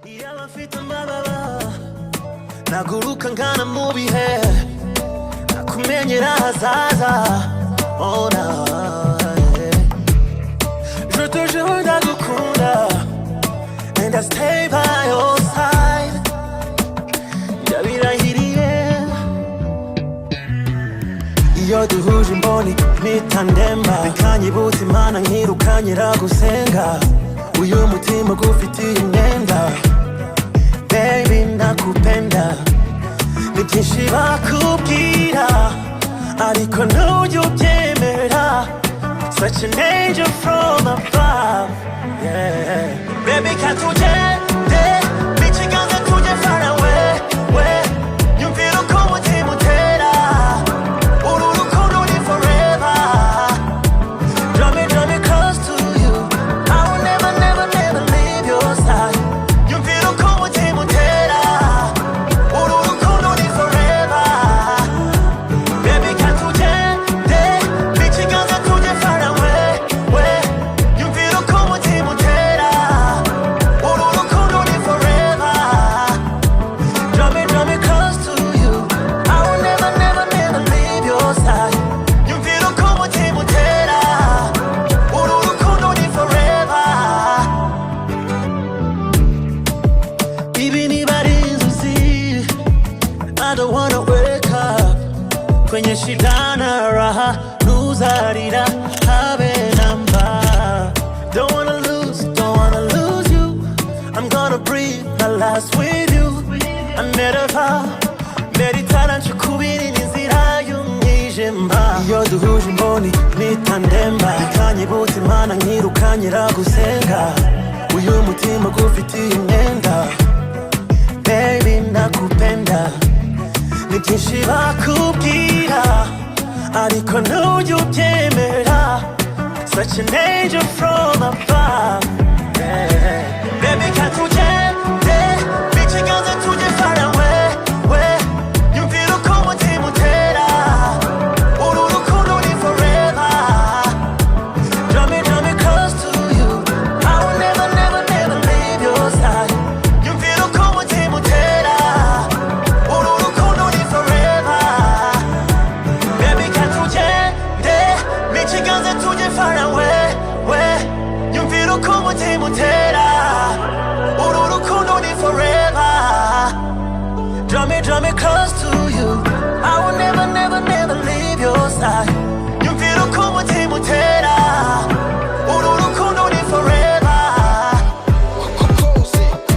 Iyaba mfite amababa, naguruka ngana mu bihe, nakumenyera ahazaza. Oh, na, yeah. Je te jure, ndagukunda, and I stay by your side. Ndabirahiriye. Iyo duhuje imboni mpita ndemba, bikanyibutsa Imana, nkirukanyira gusenga. Uyu mutima gufitiye imyenda. Baby, nakupenda. Ni byinshi bakubwira, ariko ntujya ubyemera. Such an angel from above, yeah. Baby, katugende n'ikiganza, tujye far away. We nyumvira uko umutima utera. Uru rukundo ni forever. Draw me, draw me close to you. I will never, never, never leave your side. Nyumvira uko umutima utera. Uru rukundo ni forever. Baby, katugende n'ikiganza, tujye far away. We nyumvira uko umutima utera. Uru rukundo ni forever. Draw me close to you. I will never, never, never leave your side. Nyumvira uko umutima utera. Uru rukundo ni forever. Ibi niba ari inzozi, I don't wanna wake up. Kwenye shida na raha, ntuzarira habe namba. Don't wanna lose, don't wanna lose you. I'm gonna breathe my last with you. I made a vow. Meritara nshukubiri n'inzira y'umwijima. Iyo duhuje imboni mpita ndemba, bikanyibutsa Imana, nkirukanyira gusenga. Uyu mutima gufitiye imyenda. Baby, nakupenda. Ni byinshi bakubwira, ariko ntujya ubyemera. Such an angel from above, yeah. Baby, katugende n'ikiganza, tujye far away. We nyumvira uko umutima utera. Uru rukundo ni forever. Draw me close to you. I will never, never, never leave your side. Nyumvira uko umutima utera. Uru rukundo ni forever. Baby, katugende n'ikiganza, tujye far away. We nyumvira uko umutima utera. Uru rukundo ni forever. Draw me close to you. I will never, never, never leave your side. Nyumvira uko umutima utera. Uru rukundo ni forever. Close it.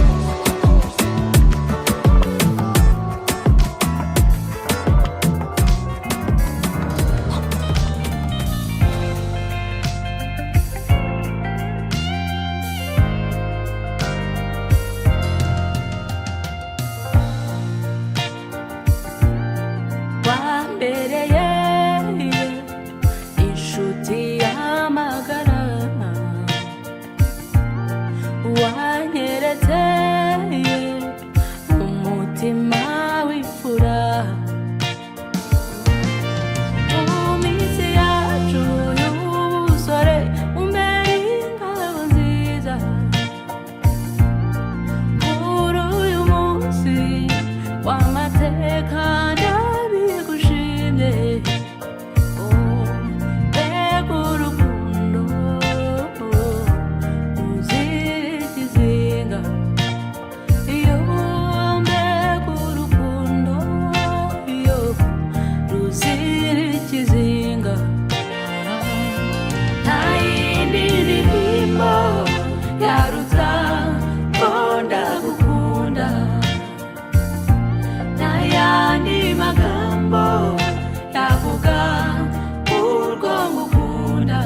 Wambereye inshuti y'amagara, wanyeretse umutima w'imfura. Mu minsi yacu y'ubusore umbere ingabo nziza. Kuri uyu munsi w'amateka ndabigushimye. Oh, mbega urukundo uzira ikizinga! Iyo, mbega urukundo, iyo ruzira ikizinga! Nta yindi ndirimbo yaruta ko ndagukunda, nta yandi magambo yavuga urwo ngukunda,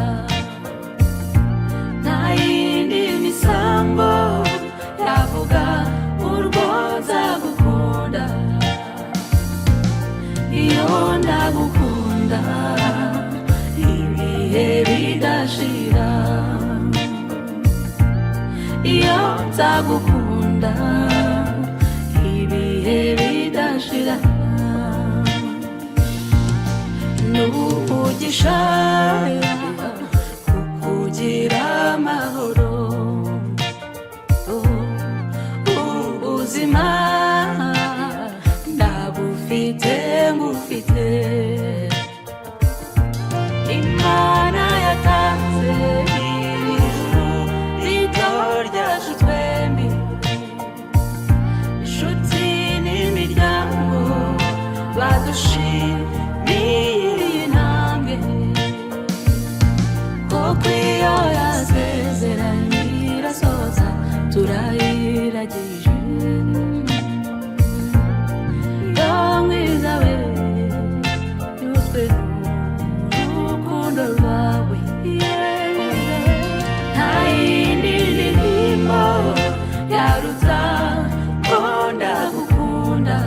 nta yindi misambo yavuga urwo nzagukunda. Iyo, ndagukunda ibihe bidashira. Iyo, nzagukunda ibihe bidashira. N'umugisha kukugira amahoro. Ubuzima ndabufite ngufite. Imana yatanze ijuru rito ryacu twembi, inshuti n'imiryango badushimiye iyi ntambwe, kuko iyo yasezeranye irasohoza. Turayiragije yo mwiza we, nyuzwe n'urukundo rwawe. Nta yindi ndirimbo yaruta ko ndagukunda,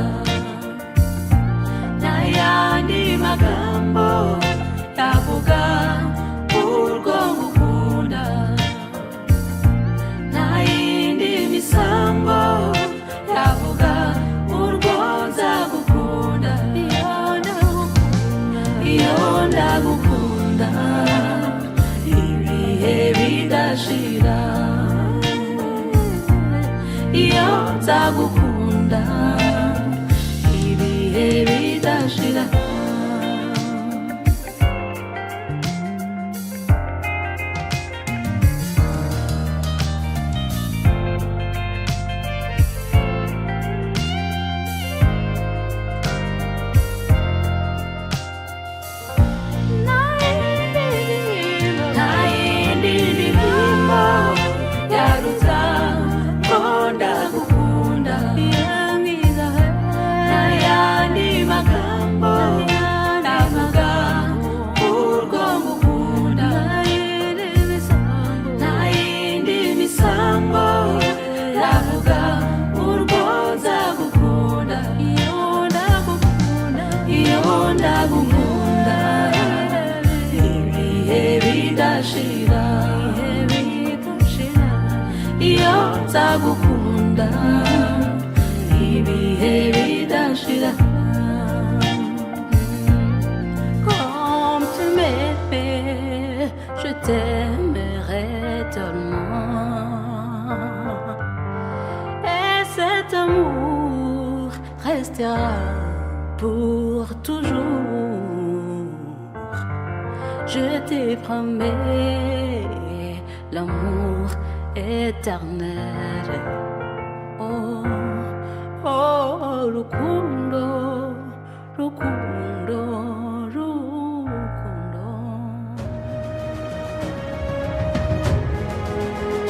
nta yandi magambo yavuga urwo ngukunda, nta yindi misango yavuga urwo nzagukunda. Iyo ndagukunda, iyo ndagukunda, ibihe bidashira. Iyo nzagukunda, ibihe bidashira. Nta yindi ndirimbo yaruta ko ndagukunda, nta yandi magambo navuga urwo ngukunda, nta yindi misango navuga urwo nzagukunda. Iyo ndagukunda, iyo ndagukunda, ibihe bidashira. Iyo nzagukunda, ibihe bidashira. Comme tu m'aimais, je t'aimerai tellement. Et cet amour restera pour toujours. Je te promets l'amour éternel. Oh, oh, Rukundo, Rukundo, Rukundo.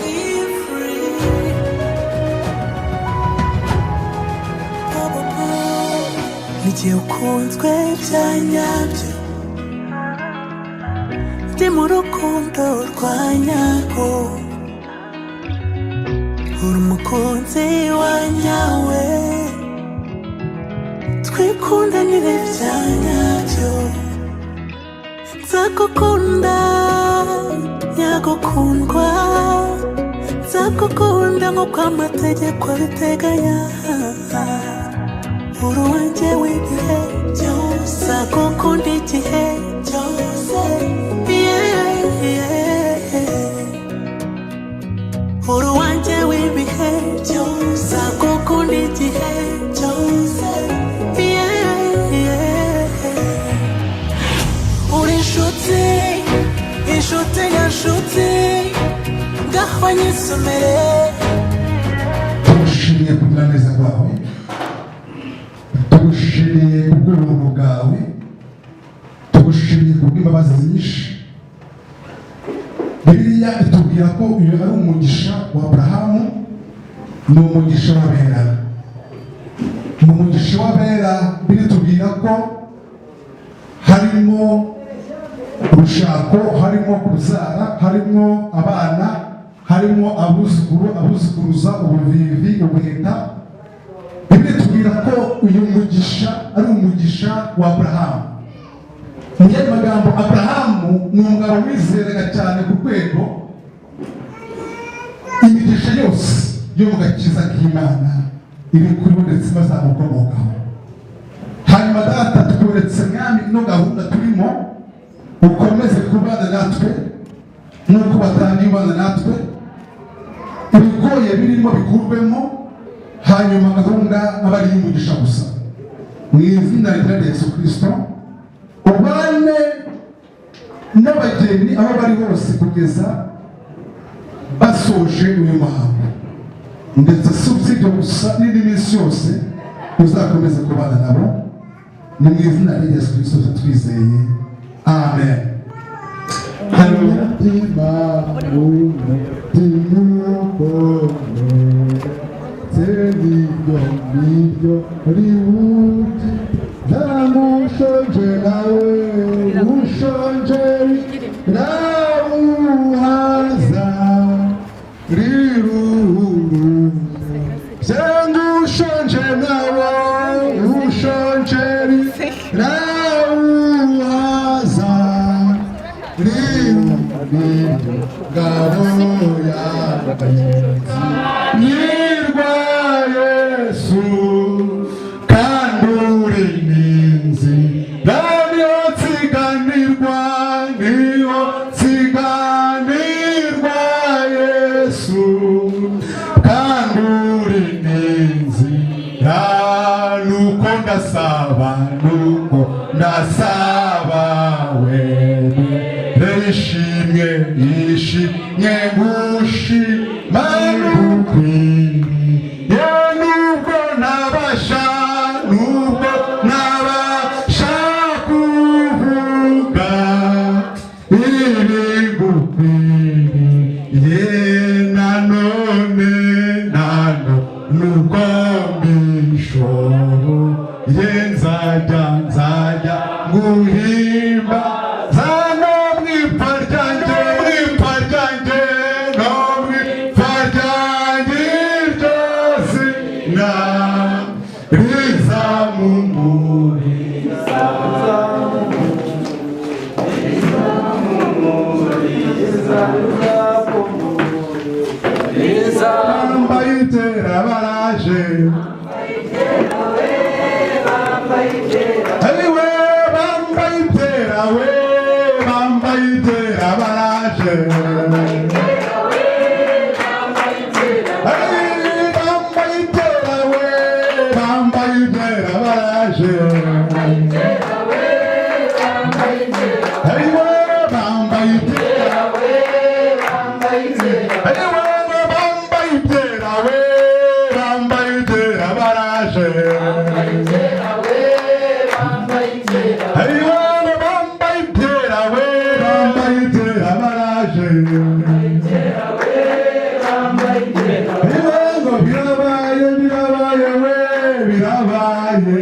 Be free. N'igihe ukunzwe bya nyabyo, ndi mu rukundo rwa nyarwo, uri umukunzi wa nyawe, twikundanire bya nyabyo. Nzagukunda nyagukundwa, nzagukunda nk'uko amategeko abiteganya, uri uwanjye w'ibihe byose, nzagukunda igihe cyose. Yeah, yeah. Uri uwanjye w'ibihe byose, nzagukunda igihe cyose. Yeah, yeah. Uri inshuti, inshuti nyanshuti, ngaho nyisomere. Tugushimiye kugira neza kwawe, tugushimiye kubw'ubuntu bwawe, tugushimiye kubw'imbabazi nyinshi. Bibiliya itubwira ko uyu ari umugisha wa Aburahamu, ni umugisha w'abera. Mu mugisha w'abera biritubwira ko harimo urushako, harimo kubyara, harimo abana, harimo abuzukuru, abuzukuruza, ubuvivi, ubuheta. Bibiliya itubwira ko uyu mugisha ari umugisha wa Aburahamu. Mu yandi magambo, Aburahamu ni umugabo wizeraga cyane ku rwego imigisha yose yo mu gakiza k'Imana iri kuri we ndetse bazamukomokaho. Hanyuma Data, tweretse Mwami ino gahunda turimo, ukomeze kubana natwe nk'uko batangiye ubana natwe, ibigoye birimo bikurwemo. Hanyuma gahunda aba ari iy'umugisha gusa. Mu izina rya Yesu Kirisito, ubane n'abageni aho bari hose kugeza basoje uyu muhango, ndetse si ibyo gusa, n'indi minsi yose uzakomeza kubana nabo. Ni mu izina rya Yesu Kirisito twizeye, amen. Haleluya. Umutima, umutima ukomeye, nibyo nibyo riwuti ntamushonje nawe ushonje rawuhaza riruru cyangwa ushonje nawe ushonje rawuhaza riruru ngabo yanjye nyirwa. Yesu kandi uri n'inzira, niho nsiganirwa, niho nsiganirwa. Yesu kandi uri n'inzira, nuko ndasaba, nuko ndasaba wemere ishimwe, ishimwe ngushima ngukwiriye, nubwo nabasha, nubwo nabasha kuvuga ibigukwiriye, nanone nano nuko mbishoboye nzajya, nzajya nguhimba no mu ipfa ryanjye, mu ipfa ryanjye, no mu ipfa ryanjye, iryo zina rizamumuriza. Bambaye ibyera baraje, ayiwe, bambaye ibyera we, bambaye ibyera baraje. Ay, bambaye ibyera we, bambaye ibyera baraje. Ayiwe, bambaye ibyera, ayiwe, bambaye ibyera we, bambaye ibyera baraje. Ayiwe, bambaye ibyera we, bambaye ibyera baraje. Ayiwe, ngo birabaye, birabaye we, birabaye,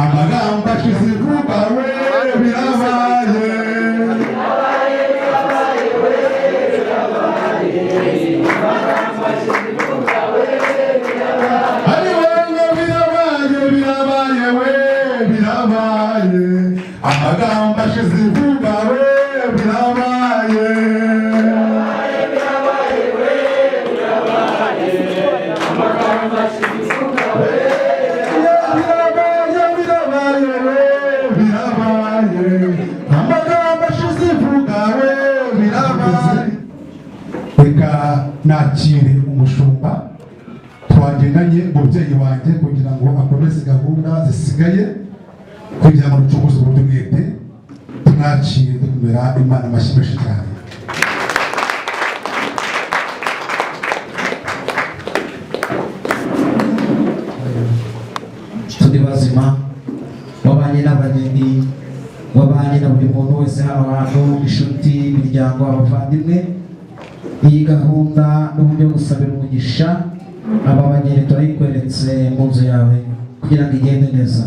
amagambo ashize ivuga we, birabaye. Ayiwe, ngo birabaye, birabaye we, birabaye, amagambo ashize ivuga we, birabaye. Birabaye, birabaye we, birabaye, amagambo ashize ivuga we, birabaye. Reka nakire umushumba twagendanye, umubyeyi wanjye, kugira ngo akomeze gahunda zisigaye, kugira ngo ducunguze uburyo bwite. Tumwakire dukomera Imana amashyi menshi cyane. Turi bazima, wabanye n'abageni, wabanye na buri muntu wese hano hantu, inshuti, imiryango, abavandimwe. Iyi gahunda n'uburyo bwo gusabira umugisha aba bageni turayikweretse mu nzu yawe kugira ngo igende neza,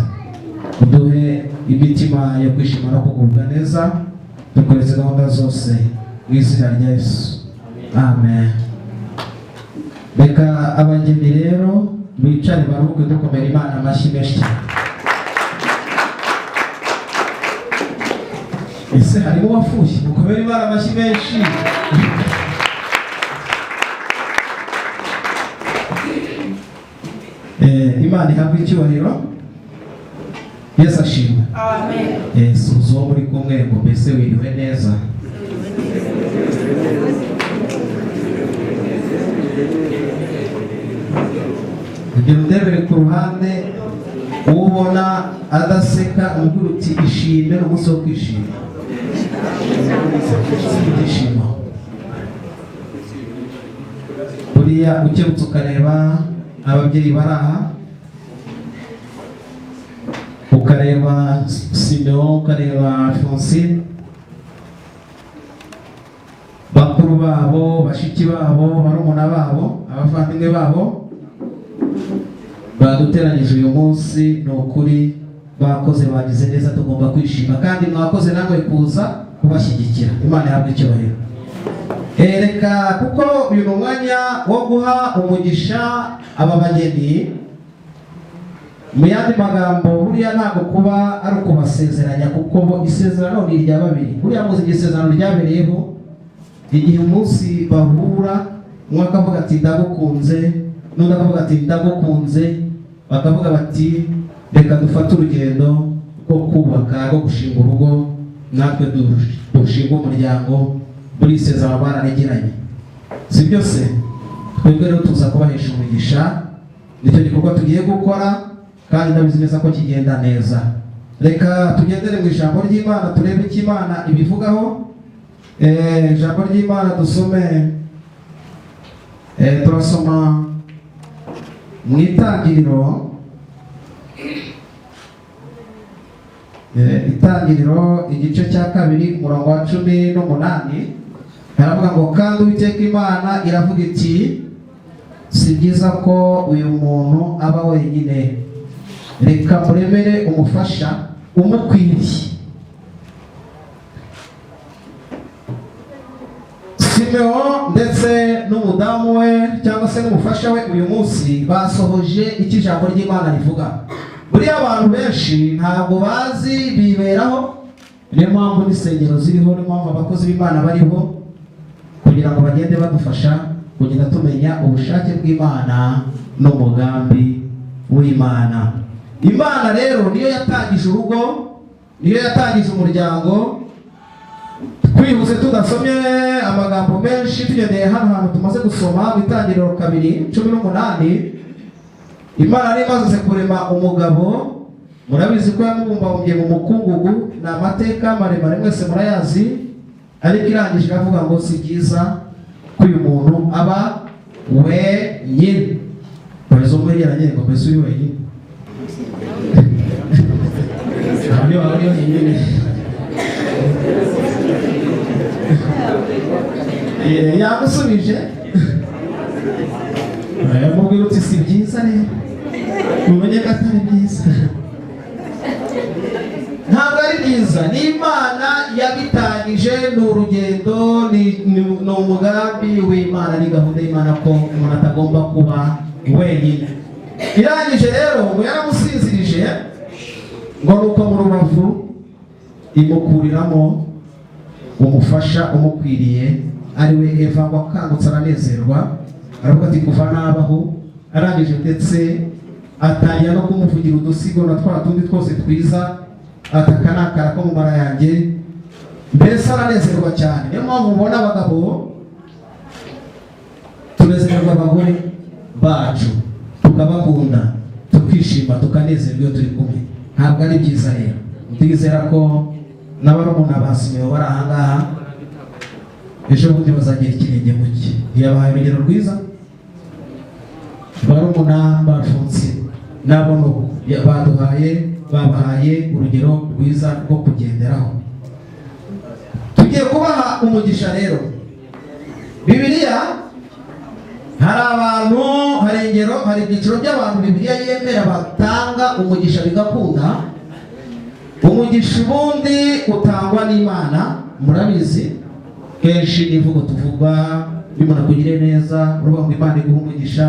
uduhe imitima yo kwishima no kugubwa neza. Dukoreze gahunda zose mu izina rya Yesu, amen. Reka abageni rero bicare baruhuke, dukomera Imana amashyi menshi cyane. Ese harimo uwafushye? Mukomere Imana amashyi menshi. Imana ihabwe icyubahiro. Yesu ashimwe. Suza uwo muri kumwe ngo: "Mbese wiriwe neza?" Kugira undebere ku ruhande, ubona adaseka, umubwira uti: "Ishime, ni umunsi wo kwishima, ibyishimo." Buriya ukebutse ukareba ababyeyi bari aha, ukareba Simeon, ukareba Alphonsine, bakuru babo, bashiki babo, barumuna babo, abavandimwe babo baduteranyije uyu munsi, ni ukuri bakoze, bagize neza, tugomba kwishima. Kandi mwakoze namwe kuza kubashyigikira. Imana ihabwe icyubahiro. Reka, kuko uyu ni umwanya wo guha umugisha aba bageni. Mu yandi magambo, buriya ntabwo kuba ari ukubasezeranya, kuko bo isezerano ni irya babiri. Buriya muzi igihe isezerano ryabereyeho, igihe umunsi bahura, umwe akavuga ati: "Ndagukunze," n'undi akavuga ati: "Ndagukunze," bakavuga bati: "Reka dufate urugendo rwo kubaka, rwo gushinga urugo, natwe dushinga umuryango." Muri isezerano bararigiranye, si byo se? Twebwe rero tuza kubahesha umugisha, nicyo gikorwa tugiye gukora, kandi ndabizi neza ko kigenda neza. Reka tugendere mu ijambo ry'Imana, turebe icyo Imana ibivugaho. Ijambo ry'Imana dusome, turasoma mu Itangiriro. Itangiriro igice cya 2, umurongo wa 18, haravuga ngo: "Kandi Uwiteka Imana iravuga iti: Si byiza ko uyu muntu aba wenyine, reka muremere umufasha umukwiriye." Simeon ndetse n'umudamu we, cyangwa se n'umufasha we, uyu munsi basohoje icyo ijambo ry'Imana rivuga. Buriya abantu benshi ntabwo bazi, biberaho. Niyo mpamvu n'insengero ziriho, niyo mpamvu abakozi b'Imana bariho, kugira ngo bagende badufasha kugenda tumenya ubushake bw'Imana n'umugambi w'Imana. Imana rero niyo yatangije urugo, niyo yatangije umuryango. Twihuse, tudasomye amagambo menshi, tugendeye hano hantu tumaze gusoma mu Itangiriro 2:18, Imana yari imaze kurema umugabo. Murabizi ko yamubumbabumbye mu mukungugu, ni amateka maremare, mwese murayazi. Ariko irangije iravuga ngo: "Si byiza ko uyu muntu aba wenyine." Komeza umwegeranye ngo: "Mbese uri wenyine?" Aho niba uri wenyine. Yamusubije, yamubwira uti: "Si byiza rero, umenye ko atari byiza." Ntabwo ari byiza, ni Imana yabitangije, ni urugendo, ni umugambi w'Imana, ni gahunda y'Imana ko umuntu atagomba kuba wenyine. Irangije rero ngo yaramusinzirije, ngo nuko mu rubavu imukuriramo umufasha umukwiriye, ari we Eva. Ngo akangutse aranezerwa, aravuga ati: "Kuva nabaho." Arangije ndetse atangira no kumuvugira udusigo na twa tundi twose twiza, ataka nakara ko mu mara yanjye, mbese aranezerwa cyane. Niyo mpamvu mubona abagabo tunezererwa abagore bacu, tukabakunda, tukishima, tukanezerwa iyo turi kumwe. Ntabwo ari byiza rero. Ndizera ko n'abarumuna ba Simeon bari ahangaha, ejo bundi bazagira ikirenge mu cye. Ntiyabahaye urugero rwiza? Barumuna ba Alphonsine nabo ni uko baduhaye, babahaye urugero rwiza rwo kugenderaho. Tugiye kubaha umugisha rero. Bibiliya, hari abantu, hari ingero, hari ibyiciro by'abantu Bibiliya yemera batanga umugisha bigakunda. Umugisha ubundi utangwa n'Imana, murabizi kenshi n'imvugo tuvuga, iyo umuntu akugiriye neza uravuga ngo: "Imana iguha umugisha."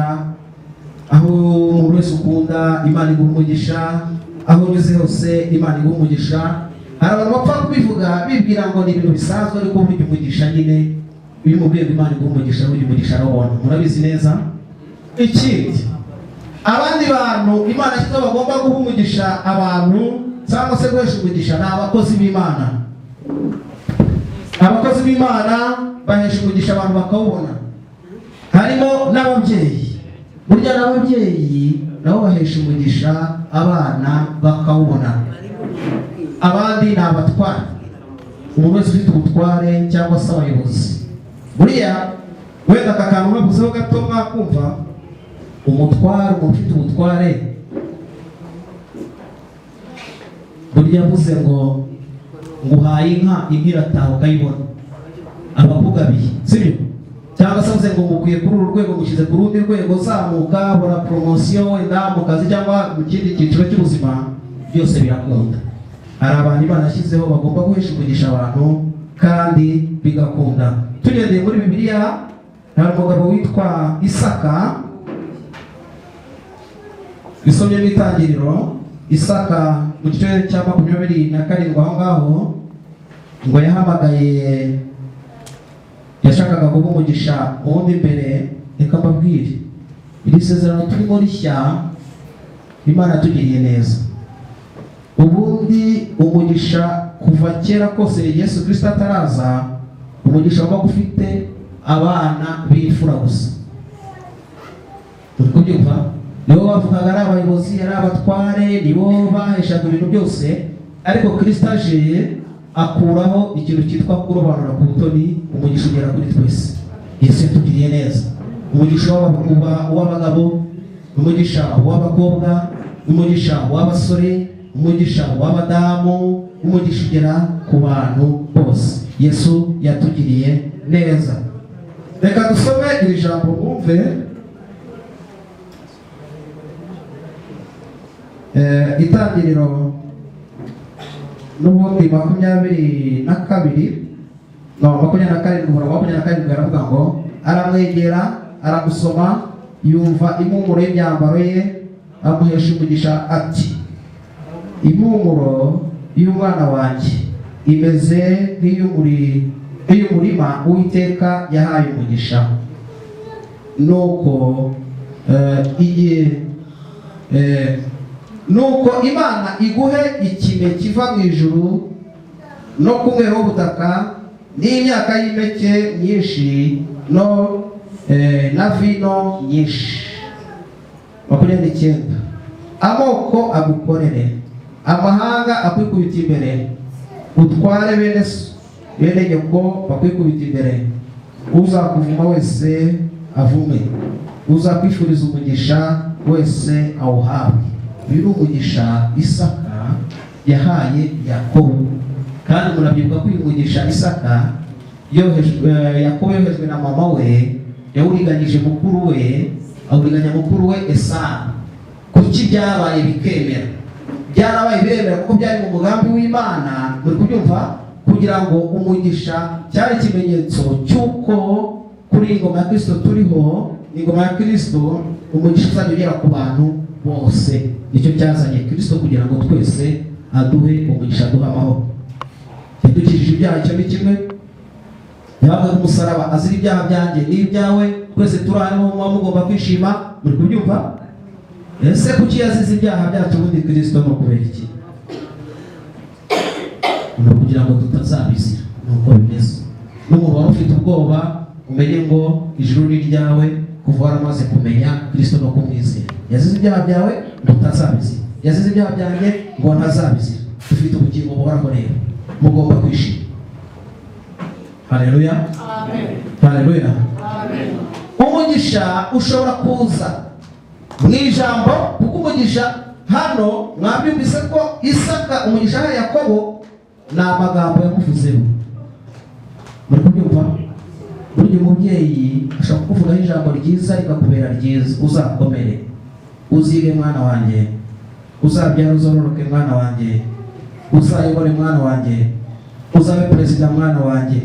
Aho umuntu wese ukunda, "Imana iguha umugisha." Aho unyuze hose, "Imana iguha umugisha." Hari abantu bapfa kubivuga bibwira ngo ni ibintu bisanzwe, ariko burya umugisha nyine, iyo umubwiye ngo "Imana iguha umugisha," burya umugisha arawubona, murabizi neza. Ikindi, abandi bantu Imana yashyizeho bagomba guha umugisha abantu, cyangwa se guhesha umugisha, ni abakozi b'Imana. Abakozi b'Imana bahesha umugisha abantu bakawubona, harimo n'ababyeyi. Burya n'ababyeyi nabo bahesha umugisha abana bakawubona. Abandi ni abatware, umuntu wese ufite ubutware cyangwa se abayobozi. Buriya wenda aka kantu mwavuzeho gato mwakumva, umutware, umuntu ufite ubutware, burya avuze ngo nguhaye inka, inka irataha ukayibona, aba akugabiye, sibyo? Cyangwa se avuze ngo ngukwiye kuri uru rwego, ngushyize ku rundi rwego, zamuka, bona promotion wenda mu kazi cyangwa mu kindi cyiciro cy'ubuzima, byose birakunda. Hari abantu Imana yashyizeho bagomba guhesha umugisha abantu kandi bigakunda. Tugendeye muri Bibiliya, hari umugabo witwa Isaka. Isomye mu Itangiriro, Isaka mu gice cya 27 aho ngaho, ngo yahamagaye, yashakaga guha umugisha uwundi mbere. Reka mbabwire, iri sezerano turimo rishya, Imana yatugiriye neza. Ubundi umugisha kuva kera kose, Yesu Kirisito ataraza, umugisha wabaga ufite abana b'imfura gusa. Uri kubyumva? Nibo bavugaga ari abayobozi, ari abatware, nibo baheshaga ibintu byose. Ariko Kirisito aje akuraho ikintu cyitwa kurobanura ku butoni, umugisha ugera kuri twese. Yesu yatugiriye neza. Umugisha uw'abagabo, umugisha w'abakobwa, umugisha w'abasore, umugisha w'abadamu, umugisha ugera ku bantu bose. Yesu yatugiriye neza. Reka dusome iri jambo mwumve. Itangiriro n'ubundi 22, no 27, umurongo wa 27 aravuga ngo: aramwegera, aramusoma, yumva impumuro y'imyambaro ye, amuhesha umugisha ati: impumuro y'umwana wanjye imeze nk'iy'umurima Uwiteka yahaye umugisha. Nuko igihe nuko Imana iguhe ikime kiva mu ijuru no ku mwero w'ubutaka n'imyaka y'impeke nyinshi no na vino nyinshi. 29: amoko agukorere, amahanga akwikubita imbere, utware bene so, bene nyoko bakwikubita imbere. Uzakuvuma wese avume, uzakwifuriza umugisha wese awuhabwe. Uyu ni umugisha Isaka yahaye Yakobo. Kandi murabyibuka ko uyu mugisha Isaka yohejwe, Yakobo yohejwe na mama we, yawuriganyije mukuru we, awuriganya mukuru we Esawu. Kuki byabaye bikemera? Byarabaye biremera kuko byari mu mugambi w'Imana. Muri kubyumva? Kugira ngo umugisha cyari ikimenyetso cy'uko kuri iyi ngoma ya Kristo turiho, ingoma ya Kristo, umugisha uzajya ugera ku bantu bose. Nicyo cyazanye Kristo, kugira ngo twese aduhe umugisha, aduhe amahoro. Yadukijije ibyaha, icyo ni kimwe. Yahabwaga umusaraba azira ibyaha byanjye n'ibyawe. Twese turi hano muba mugomba kwishima. Muri kubyumva? Ese kuki yazize ibyaha byacu ubundi Kristo? Ni ukubera iki? Ni ukugira ngo tutazabizira. Nuko bimeze. N'umuntu wari ufite ubwoba, umenye ngo ijuru ni iryawe kuva waramaze kumenya Kristo no kumwizera. Yazize ibyaha byawe ngo utazabizira, yazize ibyaha byanjye ngo ntazabizira. Dufite ubugingo buhoraho. Rero mugomba kwishima. Haleluya, haleluya. Umugisha ushobora kuza mu ijambo, kuko umugisha hano mwabyumvise ko Isaka umugisha yahaye Yakobo ni amagambo yamuvuzeho. Muri kubyumva? Burya umubyeyi ashobora kukuvugaho ijambo ryiza rikakubera ryiza: uzakomere, uzige mwana wanjye, uzabyara uzororoke mwana wanjye, uzayobore mwana wanjye, uzabe perezida mwana wanjye.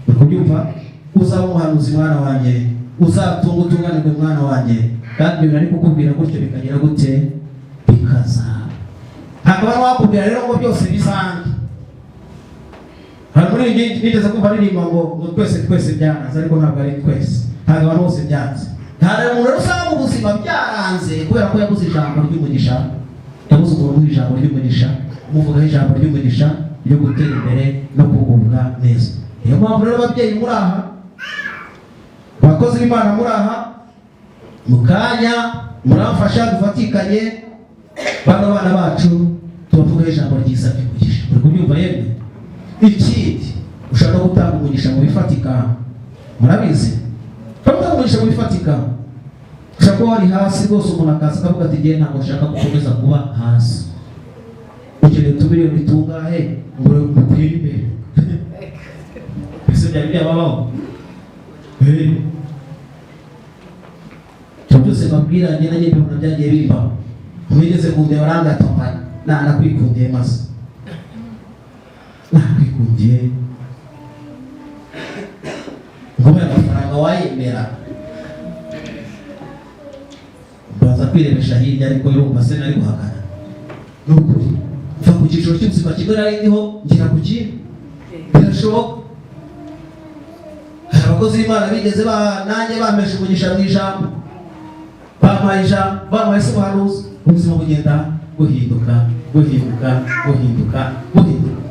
Uri kubyumva? Uzaba umuhanuzi mwana wanjye, uzatunga utunganirwe mwana wanjye. Kandi ibyo bintu ari kukubwira gutyo bikagira gute? Bikazaba. Hakaba wakubwira rero ngo byose bizange. Hari muri iyi nigeze kumva aririmba ngo twese twese byaranze, ariko ntabwo ari twese, ntabwo abantu bose byanze. Hari umuntu rero usanga mu buzima byaranze kubera ko yabuze ijambo ry'umugisha, yabuze umuntu umuha ijambo ry'umugisha, umuvugaho ijambo ry'umugisha ryo gutera imbere no kugubwa neza. Niyo mpamvu rero ababyeyi muri aha, abakozi b'Imana muri aha, mu kanya Muramfasha dufatikanye bano bana bacu, tubavugeho ijambo ryiza ry'umugisha. Uri kubyumva yemwe? Ikindi, ushobora no gutanga umugisha mu bifatika. Murabizi, ushobora gutanga umugisha mu bifatika. Ushobora kuba wari hasi rwose, umuntu akaza akavuga ati: "Ngewe ntabwo nshaka gukomeza kuba hasi." Ukeneye utumiliyoni tungahe ngo utere imbere? Ese byari byababaho? Ibyo byose mbabwira, njye nanjye mbibona byagiye bimbaho. Mwigeze kundeba arangatombanya, nakwikundiye, maze nakwikundiye ngo ube amafaranga wayemera. Mbanza kwirebesha hirya, ariko urumva se nari guhakana? Ni ukuri, mva ku cyiciro cy'ubuzima kimwe nari ndiho ngera ku kindi. Birashoboka. Hari abakozi b'Imana bigeze ba nanjye bampesha umugisha mu ijambo, bampaye ijambo, bampaye se ubuhanuzi, ubuzima bugenda buhinduka, buhinduka, buhinduka, buhinduka.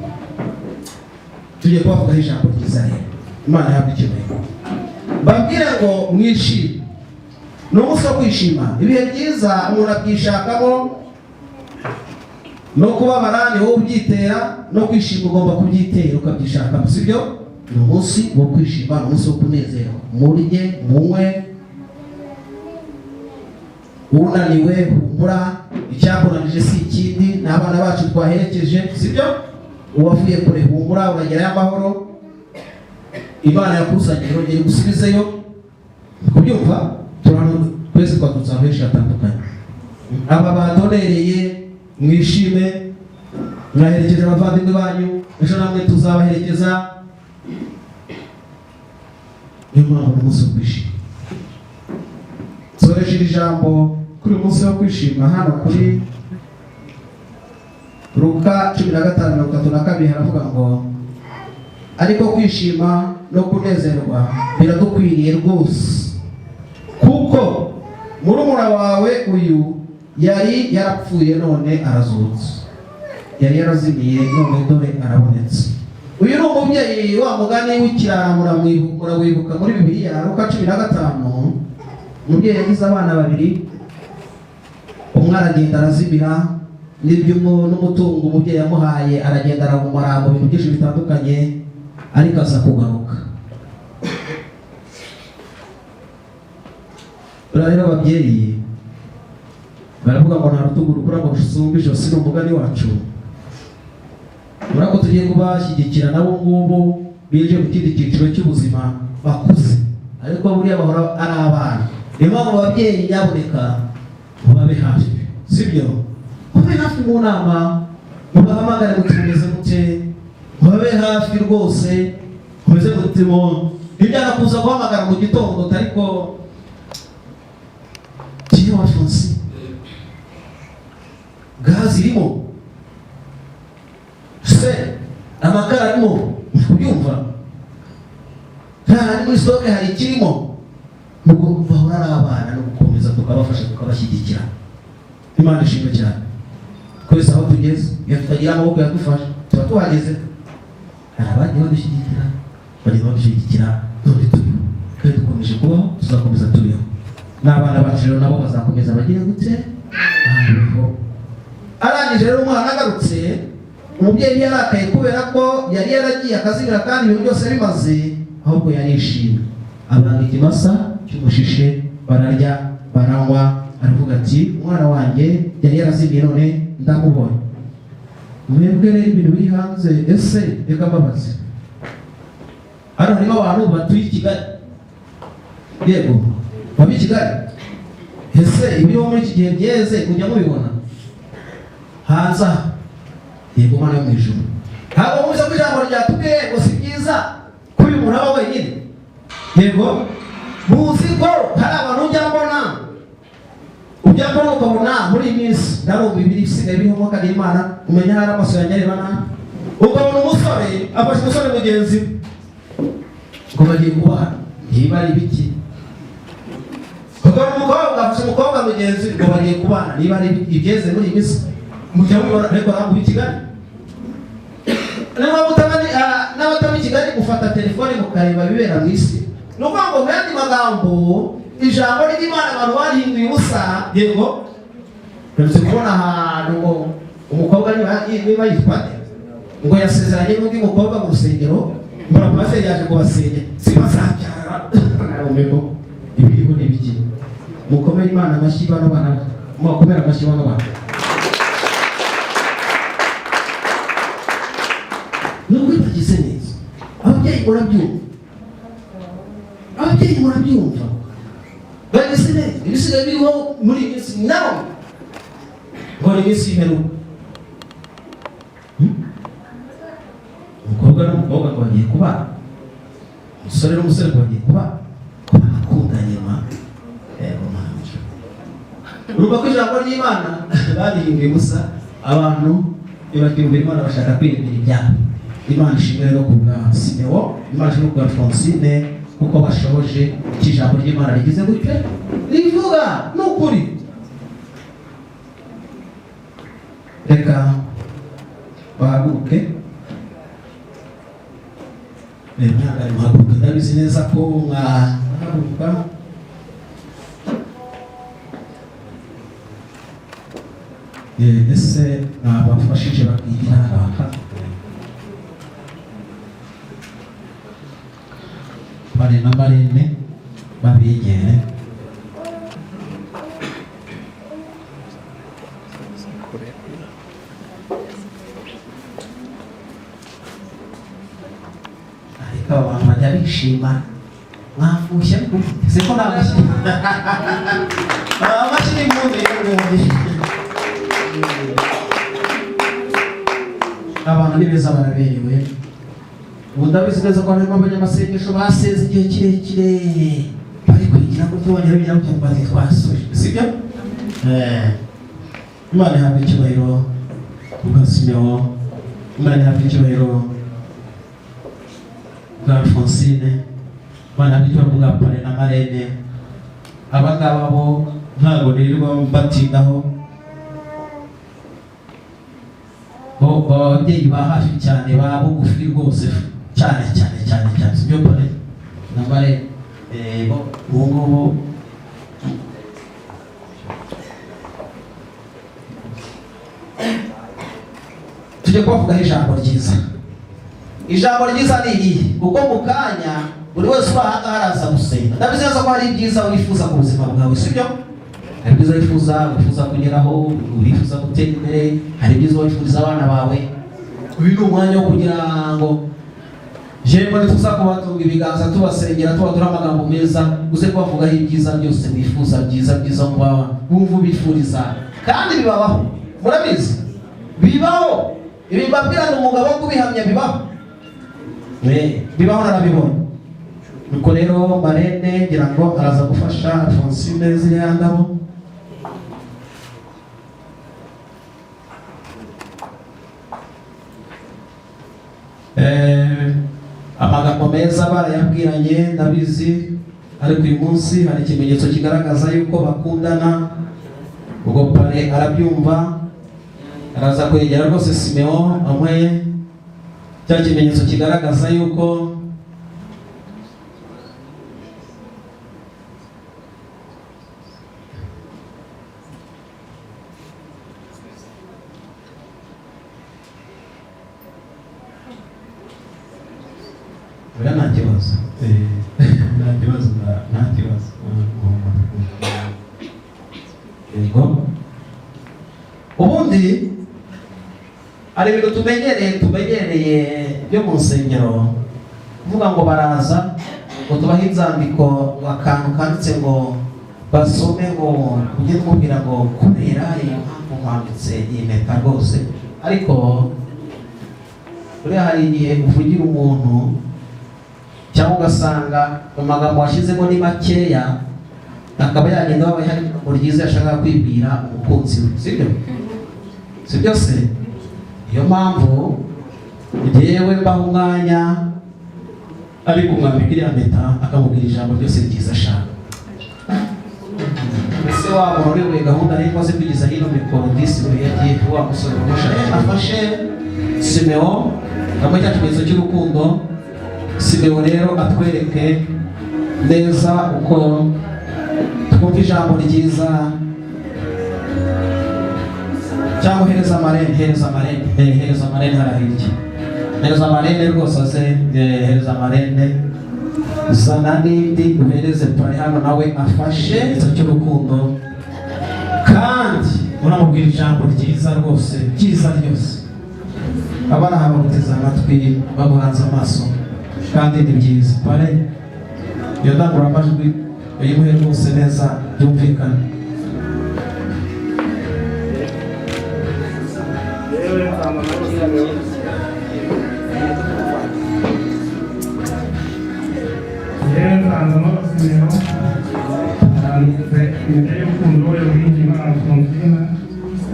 Tugiye kubavugaho ijambo ryiza rero. Imana ihabwa icyubahiro. Mbabwire ngo mwishime, ni umunsi wo kwishima. Ibihe byiza umuntu abyishakamo, no kubabara ni wowe ubyitera, no kwishima ugomba kubyitera ukabyishakamo, sibyo? Ni umunsi wo kwishima, ni umunsi wo kunezerwa. Murye, munywe, unaniwe humura, icyakunanije si ikindi, ni abana bacu twaherekeje, sibyo? Uwavuye kure humura, uragerayo amahoro. Imana yakuzanye irongera igusubizeyo. Kubyumva, turano twese twaturutse ahantu henshi hatandukanye. Aba badonereye, mwishime, mwaherekeje abavandimwe banyu, ejo namwe tuzabaherekeza. Niyo mpamvu ni umunsi wo kwishima. Nsoreje iri jambo kuri uyu munsi wo kwishima hano kuri Luka 15:32. Haravuga ngo: "Ariko kwishima no kunezerwa biradukwiriye rwose, kuko murumuna wawe uyu yari yarapfuye none arazutse, yari yarazimiye none dore arabonetse." Uyu ni umubyeyi wa mugani w'ikirara, murawibuka muri Bibiliya, Luka 15. Umubyeyi yagize abana babiri, umwe aragenda arazimira, n'ibyo n'umutungo umubyeyi yamuhaye aragenda arawumara mu bintu byinshi bitandukanye, ariko aza kugaruka. Buriya rero ababyeyi baravuga ngo nta rutugu rukura ngo rusumbe ijosi, ni umugani wacu. Urabona ko tugiye kubashyigikira nabo ngubu binjiye mu kindi cyiciro cy'ubuzima, bakuze, ariko buriya bahora ari abana. Niyo mpamvu ababyeyi nyabuneka mubabe hafi, sibyo? Mube hafi mu nama, mubahamagare muti: "Mumeze mute?" Mubabe hafi rwose, mumeze mute? Mu ntibyanga kuza guhamagara mu gitondo, ariko kiyo wafunze gazi irimo se, amakara arimo, kubyumva nta muri stock hari ikirimo. Nubwo bahora ari abana, no gukomeza tukabafasha, tukabashyigikira. Imana ishimwe cyane. Twese aho tugeze, iyo tutagira amaboko yadufasha tuba tuhageze. Hari abagiye badushyigikira, bagenda badushyigikira, none turiho kandi dukomeje kubaho, tuzakomeza turiho. N'abana bacu rero nabo bazakomeza bagire gute? Babeho. Arangije rero, umwana agarutse, umubyeyi yarakaye kubera ko yari yaragiye akazimira kandi ibintu byose bimaze, ahubwo yarishimye, abanga ikimasa cy'umushishe, bararya, baranywa. Aravuga ati: "Umwana wanjye yari yarazimiye none ndamubonye." Mwebwe rero ibintu biri hanze, ese reka mbabaze, hano harimo abantu batuye i Kigali? Yego, baba i Kigali. Ese ibiriho muri iki gihe byeze mujya mubibona hanze aha? Yego, Mana yo mu ijuru, ntabwo muzi ko ijambo ryatubwiye ngo si byiza ko uyu muntu aba wenyine? Yego, muzi ko hari abantu ujya mbona, ujya mbona ukabona muri iyi minsi ndarumva ibiri bisigaye biriho umwuka Imana, umenya hari amaso yanjye areba nabi, ukabona umusore afashe umusore mugenzi we ngo bagiye kubana, niba ari ibiki. Ukabona umukobwa afashe umukobwa mugenzi we ngo bagiye kubana, niba ari ibyeze muri iyi minsi. Mujya mubibona, ariko ntabwo i Kigali. Niba n'abataba i Kigali, mufata telefone mukareba ibibera mu isi. Ni ukuvuga ngo mu yandi magambo Ijambo ry'Imana abantu barihinduye ubusa. Yego, uretse kubona ahantu ngo umukobwa niba yitwa nde, ngo yasezeranye n'undi mukobwa mu rusengero, mbona pasiteri yaje kubasengera, si bazabyara. Narumeko ibiriho ni ibiki? Mukomere Imana amashyi bano bana, mubakomere amashyi bano bana. Ni ukuri bagize neza. Ababyeyi murabyumva, ababyeyi murabyumva, bagize neza. Ibisigaye biriho muri iyi minsi nawe ngo ni iminsi y'imperuka. Umukobwa n'umukobwa ngo bagiye kubana, umusore n'umusore ngo bagiye kubana, ko bakundanye ma yego manje. Urumva ko ijambo ry'Imana barihinduye ubusa. Abantu ntibakiyumvira Imana, bashaka kwiremera ibyabo. Imana ishimwe rero ku bwa Simewo, Imana ishimwe ku bwa Francine, kuko bashoboje icyo ijambo ry'Imana rigize gute rivuga. Ni ukuri, reka bahaguruke. Mwihangane muhaguruke, ndabizi neza ko mwahaguruka. Ese mwabafashije bakigira hano bari na marraine, babegere. Ariko aba bantu bajya bishima, mwafushye se ko nta mashyi, amashyi n'impundu y'ubundi. Abantu ni beza, baraberewe. Ubu ndabizi neza ko harimo abanyamasengesho baseze igihe kirekire, bari kwigira ngo tubongere bigira ngo bati twasuje, sibyo? Imana ihabwe icyubahiro kubwa Simewo, Imana ihabwe icyubahiro bwa Alphonsine, Imana ihabwe icyubahiro bwa parrain na marraine. Aba ngaba bo ntabwo nirirwa mbatindaho, bo baba ababyeyi ba hafi cyane, ba bugufi rwose cyane cyane cyane cyane, sibyo parrain na marraine? Bo ubu ngubu tujye kubavugaho ijambo ryiza. Ijambo ryiza ni irihe? Kuko mu kanya buri wese uri aha ngaha araza gusenga. Ndabizi neza ko hari ibyiza wifuza ku buzima bwawe, sibyo? Hari ibyiza wifuza kugeraho, wifuza gutera imbere, hari ibyiza wifuriza abana bawe. Uyu ni umwanya wo kugira ngo jemwe nituza kubatunga ibiganza, tubasengera, tubatura amagambo meza, uze kubavugaho ibyiza byose wifuza, byiza byiza wumva ubifuriza. Kandi bibabaho, murabizi, bibaho. Ibi mbabwira ni umugabo wo kubihamya, bibaho. Bibaho, narabibonye. Nuko rero marraine ngira ngo araza gufasha Alphonsine ziriya ndabo. Amagambo meza barayabwiranye ndabizi, ariko uyu munsi hari ikimenyetso kigaragaza yuko bakundana. Ubwo parrain arabyumva, araza kwegera rwose Simeon amuhe cya kimenyetso kigaragaza yuko oya, nta kibazo. Nta kibazo, nta kibazo. Yego, ubundi hari ibintu tumenyereye byo mu nsengero, kuvuga ngo baraza ngo tubahe inzandiko, akantu kanditse ngo basome, ngo ujye kumubwira ngo kubera iyi mpamvu nkwambitse iyi mpeta rwose. Ariko buriya hari igihe uvugira umuntu, cyangwa ugasanga mu magambo washyizemo ni makeya, akaba yagenda wabaye hari ijambo ryiza yashakaga kwibwira umukunzi we, sibyo? Sibyo se? Niyo mpamvu njyewe mbaha umwanya, ariko umwambika iriya mpeta akamubwira ijambo ryose ryiza ashaka. Ese wa muntu uyoboye gahunda rero maze kugeza hino mikoro disi we yagiye, wa musore wamushaka afashe Simeon hamwe cya kimenyetso cy'urukundo. Simeon rero atwereke neza uko Twumve ijambo ryiza cyangwa hereza marraine, hereza marraine, hereza marraine hariya hirya, hereza marraine rwose aze, hereza marraine, zana n'indi uhereze parrain hano nawe afashe icyo cy'urukundo, kandi unamubwira ijambo ryiza rwose, ryiza ryose. Abari aha baguteze amatwi, baguhanze amaso, kandi ni byiza. Parrain, iyo ndangururamajwi uyimuhe rwose neza byumvikane. Yewe Nzamamara Simeon, yewe Nzamamara Simeon, nanditse imbere y'urukundo Uwiringiyimana Alphonsine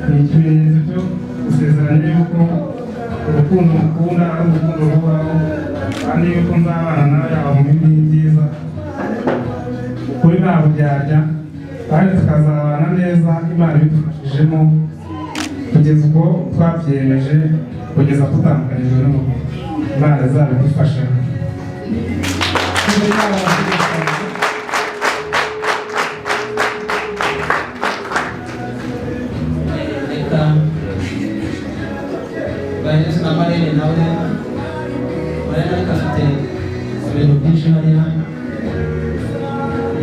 ni ikimenyetso cyo gusezeranya yuko urukundo mukunda ari urukundo ruhoraho, kandi yuko nzabana nawe yaba mu bibi n'ibyiza, ukuri nta buryarya, kandi tukazabana neza Imana ibidufashijemo kugeza ubwo twabyemeje, kugeza dutandukanyijwe n'umubiri, Imana izabidufasha. Reka bahereze na marraine nawe. Marraine ariko afite ibintu byinshi hariya.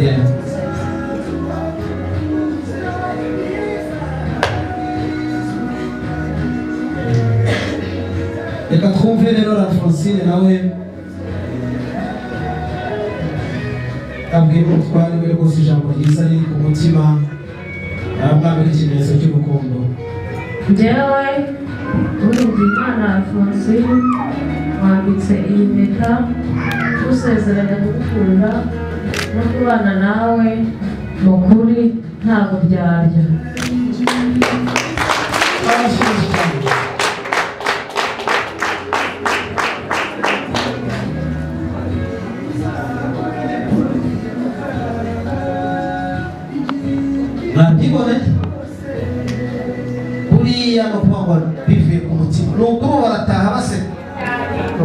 Yeah. Reka twumve rero Alphonsine nawe abwira umutware we rwose ijambo ryiza riri ku mutima, aramwambira ikimenyetso cy'urukundo. Njyewe Uwiringiyimana Alphonsine wambitse iyi mpeta, usezeranya kugukunda no kubana nawe mu kuri nta buryarya. Amashyi cyane. Mwabyiboneye buriya ni ukuvuga ngo bivuye ku mutima, ni ukuba barataha baseka,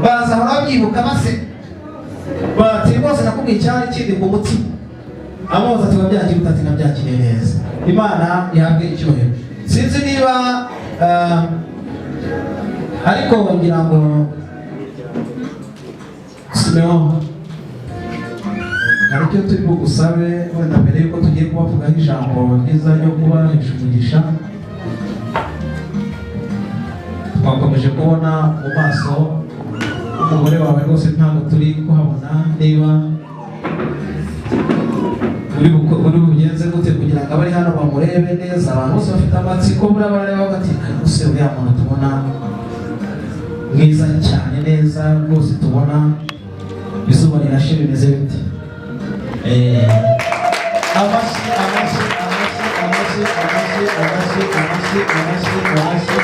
bazahora babyibuka baseka, bati rwose nakubwiye icyari kindi ku mutima. Amubaza ati wabyakiriye ute? Ati nabyakiriye neza. Imana ihabwe icyubahiro. Sinzi niba ariko ngira ngo Simeon hari icyo turi bugusabe wenda mbere yuko tugiye kubavugaho ijambo ryiza ryo kubahesha umugisha. Twakomeje kubona mu maso umugore wawe rwose ntabwo turi kuhabona. Niba uri bugenze gute kugira ngo abari hano bamurebe neza? Abantu bose bafite amatsiko, buriya barareba bati ese uriya muntu tubona mwiza cyane neza rwose, tubona izuba rirashe, bimeze bite? Amashyi, amashyi, amashyi, amashyi, amashyi, amashyi, amashyi, amashyi, amashyi,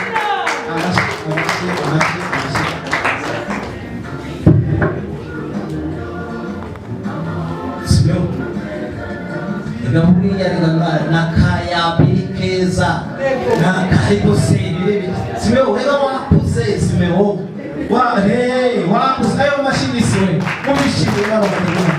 amashyi, amashyi, amashyi, amashyi. Sibyo, reka buriya reka nakayabiri keza nakayigo se birebire. Simeo, reba wakuze. Simeo wa hey, wakuze. Ayo mashyi ni siwe mubishimiye bano bategura.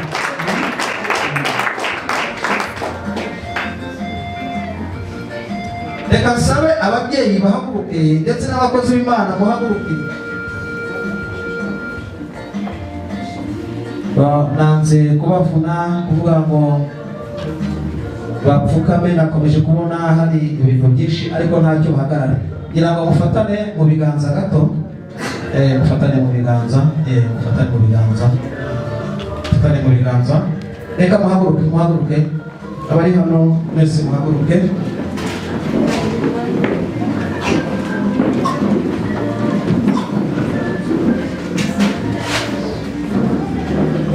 Reka nsabe ababyeyi bahaguruke ndetse n'abakozi b'Imana muhaguruke. Nanze kubavuna kuvuga ngo bapfukame, nakomeje kubona hari ibintu byinshi, ariko ntacyo bahagarara ngira ngo mufatane mu biganza gato, mufatane mu biganza, mufatane mu biganza, mufatane mu biganza. Reka muhaguruke, muhaguruke, abari hano mwese muhaguruke.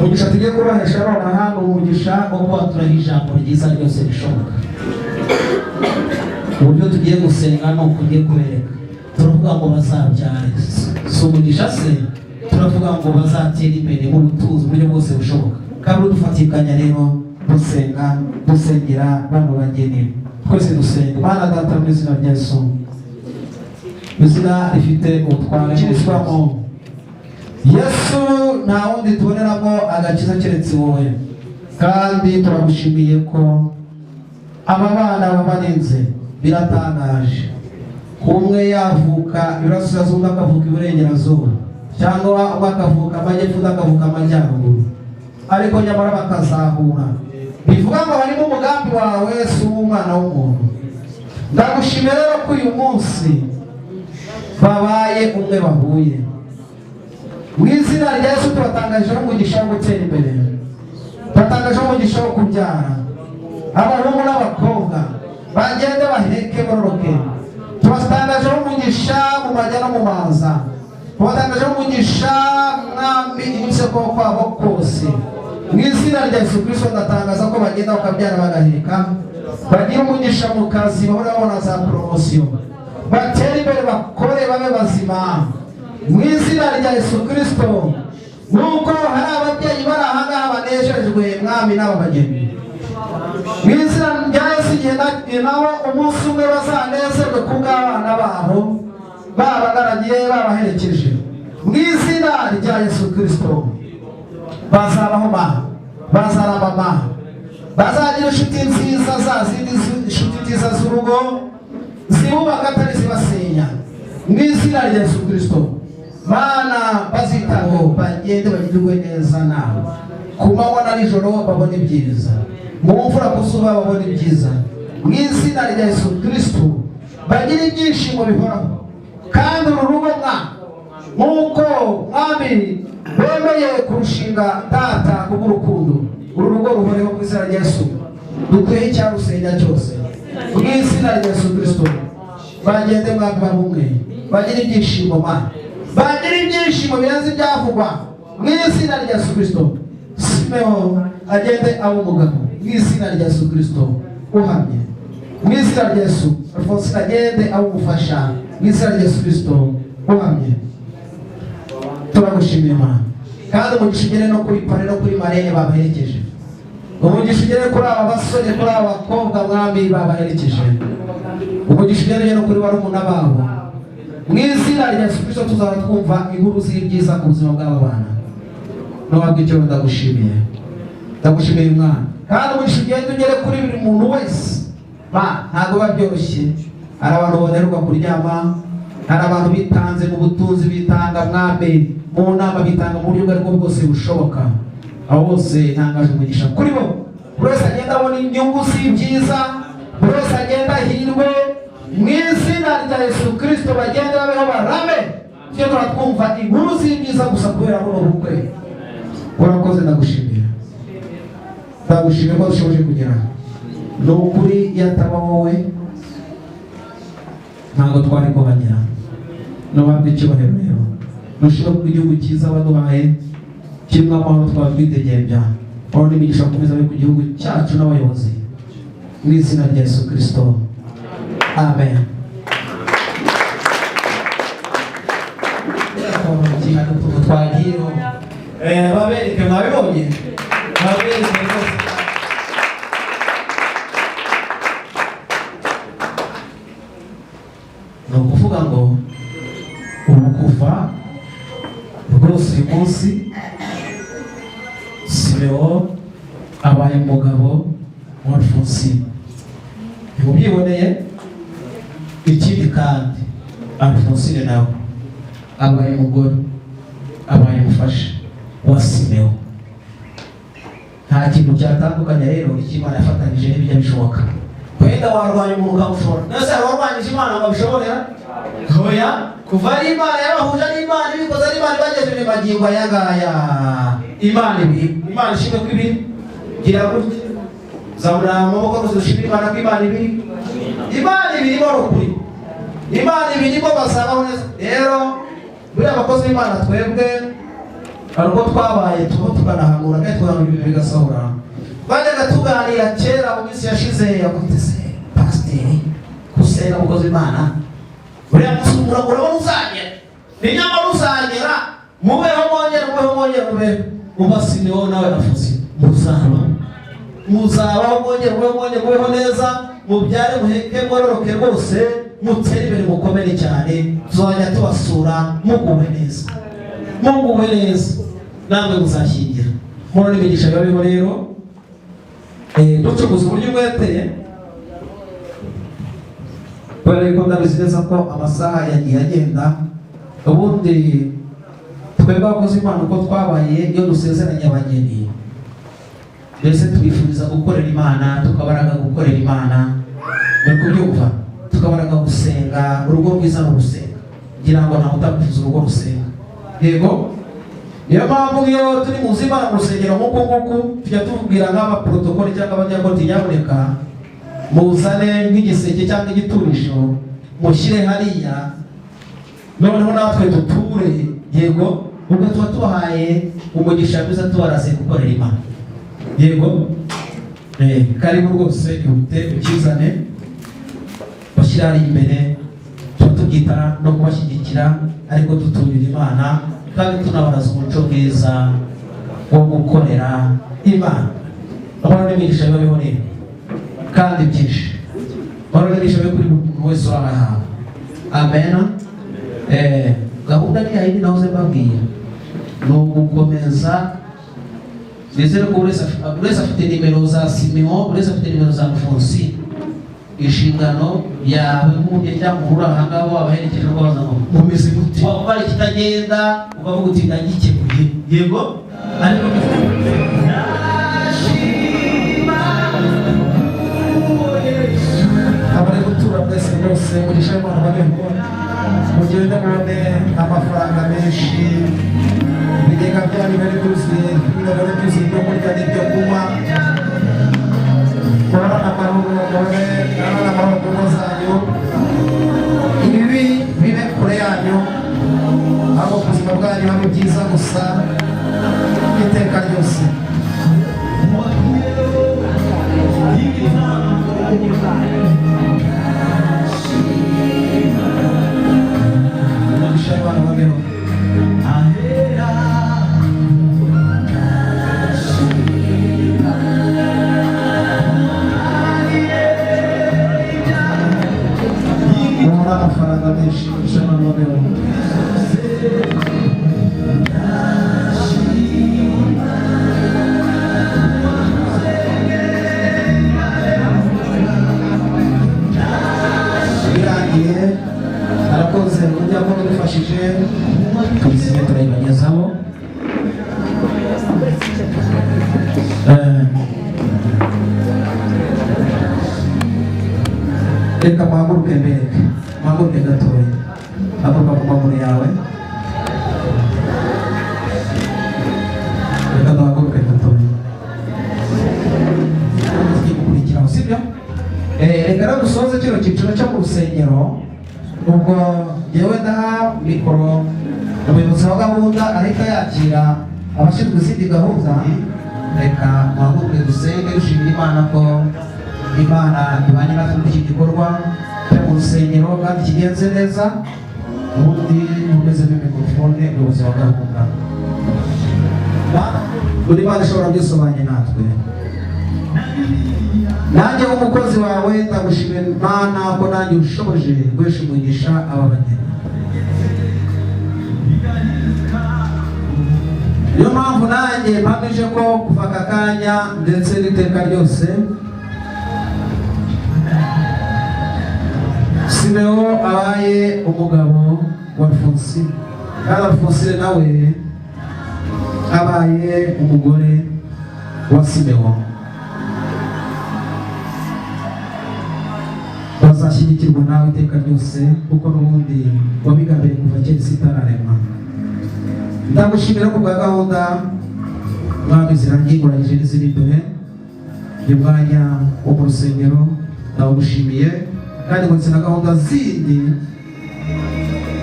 Umugisha tugiye kubahesha nonaha ni umugisha wo kubaturaho ijambo ryiza ryose rishoboka. Uburyo tugiye gusenga ni uko ugiye kubereka. Turavuga ngo bazabyare, si umugisha se? Turavuga ngo bazatere imbere mu butunzi uburyo bwose bushoboka. Kandi dufatikanya rero dusenga, dusengera bano bageni, twese dusenga. Mana Data, mu izina rya Yesu, izina rifite ubutware kirizwamo Yesu, nta wundi tuboneramo agakiza keretse wowe, kandi turagushimiye ko Aba bana babarinze biratangaje, umwe yavuka iburasirazuba, undi akavuka iburengerazuba, cyangwa umwe akavuka amajyepfo, undi akavuka amajyaruguru, ariko nyamara bakazahura. Bivuga ngo harimo umugambi wawe, si uw'umwana w'umuntu. Ndagushimira rero ko uyu munsi babaye umwe, bahuye. Mu izina rya Yesu, tubatangajeho umugisha wo gutera imbere, tubatangajeho umugisha wo kubyara abahungu n'abakobwa, bagende baheke bororoke. Tubatangajeho umugisha mu majya no mu maza, tubatangajeho umugisha, Mwami, iminsi yo kubaho kwabo kose. Mu izina rya Yesu Kirisito, ndatangaza ko bagenda bakabyara bagaheka, bagira umugisha mu kazi, bahora babona za promotion, batere imbere, bakore, babe bazima, mu izina rya Yesu Kirisito. Nk'uko hari ababyeyi bari ahangaha banejejwe, Mwami, n'aba bageni, mu izina rya Yesu, igihe nabo umunsi umwe bazanezerwe ku bw'abana babo babagaragiye, babaherekeje. Mu izina rya Yesu Kirisito, bazabaho ma, bazarama ma, bazagira inshuti nziza, za zindi inshuti nziza z'urugo zibubaka atari zibasenya. Mu izina rya Yesu Kirisito, Mana, bazitaho, bagende bagirwe neza nawe. Ku manywa na nijoro babone ibyiza, mu mvura, ku zuba babone ibyiza. Mu izina rya Yesu Kirisito, bagire ibyishimo bihoraho. Kandi uru rugo mwa, nk'uko, Mwami, bemeye kurushinga, Data, kubw'urukundo, uru rugo ruhoreho. Mu izina rya Yesu, dukwiye icyarusenya cyose. Mu izina rya Yesu Kirisito, bagende, Mwami, bumwe, bagire ibyishimo ma, bagire ibyishimo birenze ibyavugwa. Mu izina rya Yesu Kirisito, Simeo agende abe umugabo, mu izina rya Yesu Kirisito, uhamye. Mu izina rya Yesu, Alphonsine agende abe umufasha, mu izina rya Yesu Kirisito, uhamye. Turagushimiye, Mana, kandi umugisha ugere no kuri parrain no kuri marraine babaherekeje. Umugisha ugere kuri aba basore, kuri aba bakobwa, Mwami, babaherekeje. Umugisha ugere no kuri barumuna babo. Mu izina rya Yesu Kirisito, tuzaba twumva inkuru z'ibyiza ku buzima bw'aba bana. N'uwabwa icyo, ndagushimiye, ndagushimiye, Mwana. Kandi umugisha ugende ugere kuri buri muntu wese. Ba ntabwo biba byoroshye. Hari abantu baheruka kuryama, hari abantu bitanze mu butunzi, bitanga, Mwami, mu nama, bitanga mu buryo ubwo aribwo bwose bushoboka. Abo bose ntangaje umugisha kuri bo. Buri wese agenda abona inyungu z'ibyiza, buri wese agenda ahirwe. Mu izina rya Yesu Kirisito, bagende babeho, barame, tujye twumva inkuru z'ibyiza gusa kubera buno bukwe. Urakoze, ndagushimiye, ndagushimiye ko dushoboje kugera. Ni ukuri, iyo ataba wowe ntabwo twari kuhagera. Nuhabwa icyubahiro rero, nushima ko igihugu cyiza waduhaye kirimo amahoro, twaba twitegembya. Aho n'imigisha gukomeza ku gihugu cyacu n'abayobozi. Mu izina rya Yesu Kirisito, amen. Utuntu twagiyeho, babereke, mwabibonye, babereke rwose. Ni ukuvuga ngo ubu kuva rwose uyu munsi Simeo abaye umugabo wa Alphonsine, ntimubyiboneye? Ikindi kandi, Alphonsine nawe abaye umugore, abaye umufasha wa Simeo. Nta kintu cyatandukanya rero icyo Imana yafatanyije, n'ibijya bishoboka. Wenda warwanya umuntu ukamushobora, nese hari uwarwanyije Imana ngo abishoborera? Oya. Kuva ari Imana yabahuje, ari Imana ibikoze, ari Imana ibagejeje magingo aya ngaya, Imana ibiri, Imana ishimwe ko ibiri. Gira gutya, zamura amaboko rwose, dushimire Imana ko Imana ibiri, Imana ibirimo. Ari ukuri, Imana ibirimo, bazabaho neza. Rero buriya abakozi b'Imana twebwe hari ubwo twabaye tuba tukanahanura kandi tugahanura ibintu bigasohora. Bajyaga tuganira kera mu minsi yashize, yavuze se pasiteri gusenga, umukozi w'Imana, uriya munsi urabona uzagera, ni nyamara uzagera. Mubeho mwongere, mubeho mwongere, mubeho. Uba Simewo nawe afuze, muzabaho, muzabaho, mwongere mubeho, mwongere mubeho neza, mubyare, muheke, mwororoke rwose, mutere imbere, mukomere cyane. Tuzajya tubasura muguwe neza, muguwe neza, namwe muzashyingira mubona imigisha. Bibabeho rero. Ducukuza uburyo umwete. Kubera yuko ndabizi neza ko amasaha yagiye agenda. Ubundi twebwe abakozi Imana, uko twabaye, iyo dusezeranye abageni, mbese tubifuriza gukorera Imana, tukabaraga gukorera Imana, muri kubyumva, tukabaraga gusenga. Urugo rwiza ni urusenga. Ngira ngo ntawe utakwifuza urugo rusenga, yego. Niyo mpamvu iyo turi mu nzu y'Imana, mu rusengero nk'uku nguku, tujya tubwira nk'abaporotokoli cyangwa abanyakoti: "Nyabuneka muzane nk'igiseke cyangwa igiturisho, mushyire hariya, noneho natwe duture." Yego, ubwo tuba tubahaye umugisha mwiza, tubaraze gukorera Imana. Yego. Karibu rwose, ihute ukizane, bashyire hariya imbere. Tuba tubyita no kubashyigikira, ariko duturira Imana kandi tunabaraza umuco mwiza wo gukorera Imana. Amahoro n'imigisha biba biho kandi byinshi. Amahoro n'imigisha bibe kuri buri muntu wese uri aha hantu. Amen. Gahunda ni yayindi nahoze mbabwira, ni ugukomeza. Nizere ko buri wese afite nimero za Simeon, buri wese afite nimero za Alphonsine. Inshingano yawe nk'umubyeyi cyangwa umuntu uri aha ngaha wabaherekeje, ukabaza ngo mumeze gute? Waba hari ikitagenda, ukavuga uti "Ndagikemuye." Yego, ariko Abari gutura mwese rwose, mugisha w'Imana babeho, mugende mubone amafaranga menshi, ibigega byanyu bari byuzuye, ibinogo byuzuye ibyo kurya n'ibyo kunywa, muhorane amahoro, mubone muhorane amahoro mu ngo zanyu, ibibi bibe kure yanyu, ahubwo ku buzima bwanyu habe byiza gusa iteka ryose. Umugisha w'Imana babeho. Mubone amafaranga menshi, umugisha w'Imana babeho. Birangiye, arakoze umuryango udufashije, tubisibe turayibagezaho. Reka muhaguruke mbereke, muhaguruke gatoya. Haguruka ku maguru yawe. Reka duhaguruke gatoya, tugiye gukurikiraho, sibyo? Reka rero dusoze kino cyiciro cyo mu rusengero. Ubwo njyewe ndaha mikoro umuyobozi wa gahunda, arahita yakira abashinzwe izindi gahunda. Reka muhaguruke dusenge, dushimira Imana ko Imana ibanye natwe muri iki gikorwa cyo mu rusengero kandi kigenze neza. Ubundi mumezemo mikorofone umuyobozi wa gahunda. Buri Imana ishobora byose, ubanye natwe. Nanjye nk'umukozi wawe ndagushimira Imana ko nanjye ushoboje guhesha umugisha aba bageni. Niyo mpamvu nanjye mpamije ko kuva aka kanya ndetse n'iteka ryose, Simeo abaye umugabo wa Alphonsine, kandi Alphonsine nawe abaye umugore wa Simeo. Bazashyigikirwa nawe iteka ryose, kuko n'ubundi wabigambiriye kuva kera isi itararemwa. Ndagushimira ku bwa gahunda, Mwami, zirangiye, urangije n'iziri imbere. Uyu mwanya wo mu rusengero ndawugushimiye, kandi ngo na gahunda zindi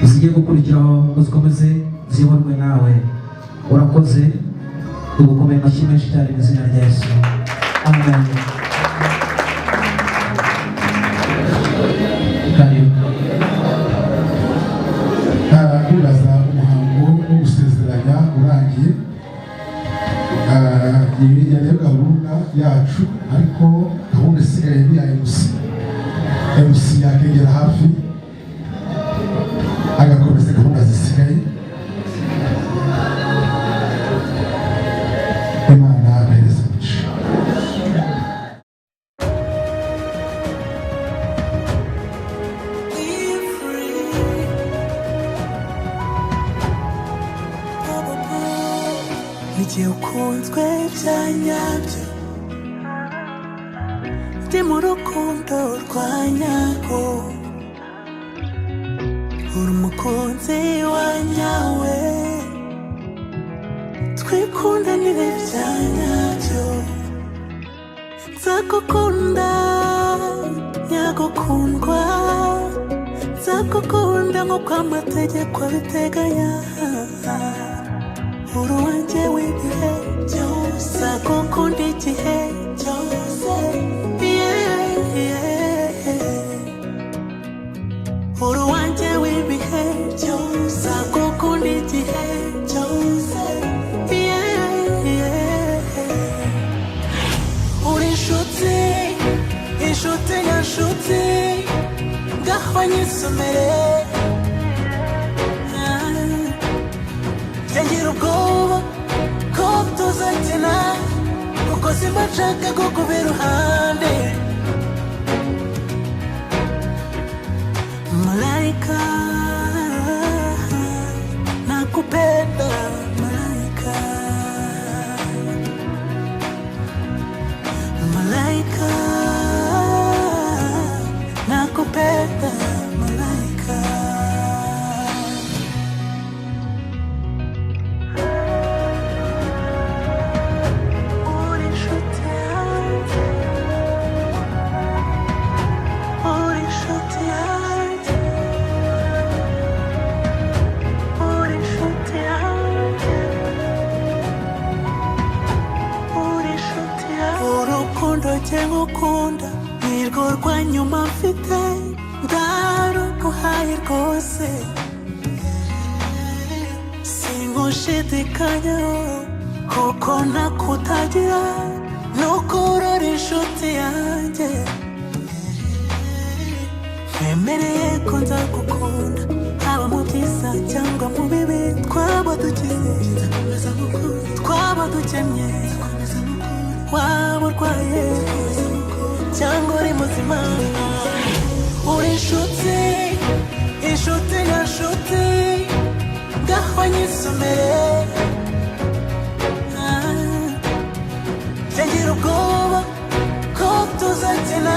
zigiye gukurikiraho ngo zikomeze ziyoborwe nawe. Urakoze, tugukomeye amashyi menshi cyane mu izina rya Yesu. Amen. Karibu. Ndibaza umuhango wo gusezeranya urangiye. Iyi yari yo gahunda yacu, ariko gahunda isigaye ni iya MC. MC yakegera hafi agakomeza gahunda zisigaye. Imana abahereza umugisha. Igihe ukunzwe bya nyabyo, ndi mu rukundo rwa nyarwo, uri umukunzi wa nyawe, twikundanire bya nyabyo. Nzagukunda nyagukundwa, nzagukunda nk'uko amategeko abiteganya, uri uwanjye w'ibihe byose, nzagukunda igihe cyose, yeah. Uri uwanjye w'ibihe byose, nzagukunda igihe cyose, yeah. Uri inshuti, inshuti nyanshuti, ngaho nyisomere. Njya ngira ubwoba ko tuzakina, kuko simba nshaka kukuba iruhande. Malaika, nakupenda malaika. Malaika, nakupenda malaika. Uri inshuti yanjye, uri inshuti yanjye, uri inshuti yanjye, uri inshuti yanjye. Urukundo njye ngukunda nirwo rwa nyuma mfite, ndaruguhaye rwose, singushidikanya kuko ntakutagira, nuko urora inshuti yanjye. Nkemereye ko nzagukunda haba mu byiza cyangwa mu bibi, twaba dukize twaba dukennye, waba urwaye cyangwa uri muzima. Uri inshuti, inshuti nyanshuti, ngaho nyisomere. Njya ngira ubwoba ko tuzakina,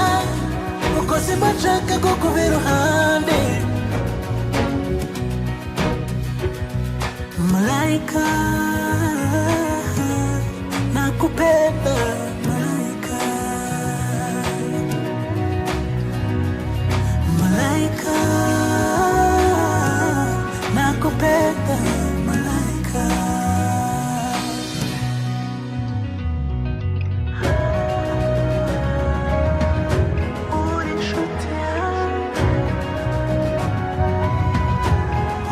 kuko simba nshaka kukuba iruhande. Malaika, nakupenda malaika. Malaika, nakupenda malaika. Uri inshuti yanjye,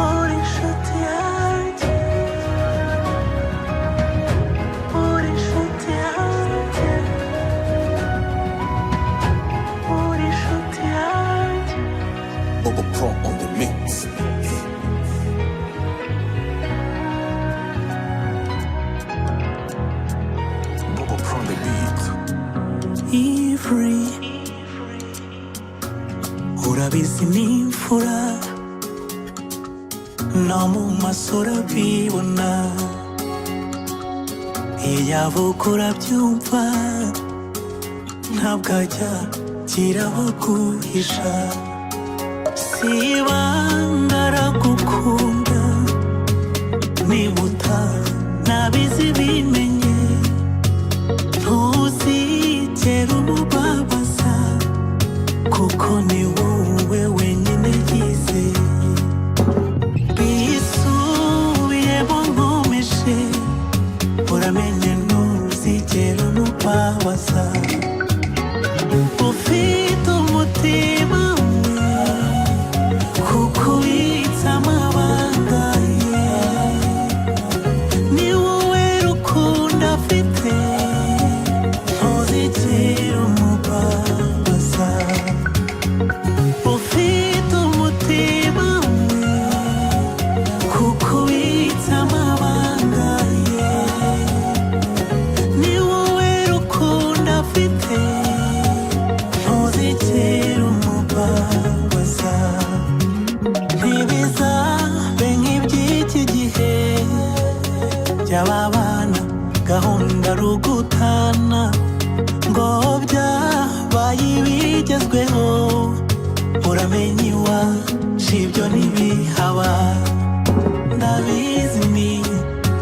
uri inshuti yanjye, uri inshuti yanjye, uri inshuti yanjye. Bobo Pro on the mix. Bobo Pro on the beat. Ivry, urabizi ni imfura, no mu maso urabibona, iyo avuga urabyumva, ntabwo ajya agira aho guhisha. Si ibanga aragukunda, niba utanabizi bimenye, ntuzigera umubabaza, kuko ni wowe wenyine yizeye. Bisubiyemo nkomeje, uramenye ntuzigera umubabaza. Ufite umutima we, kuko ubitse amabanga ye, ni wowe rukundo afite, ntuzigera umubabaza. Ufite umutima we, kuko ubitse amabanga ye, ni wowe rukundo afite, ntuzigera umubabaza. Ntibizabe nk'iby'iki gihe by'aba bana Mbona ngo byabaye ibigezweho. Uramenye iwacu ibyo ntibihaba. Ndabizi ni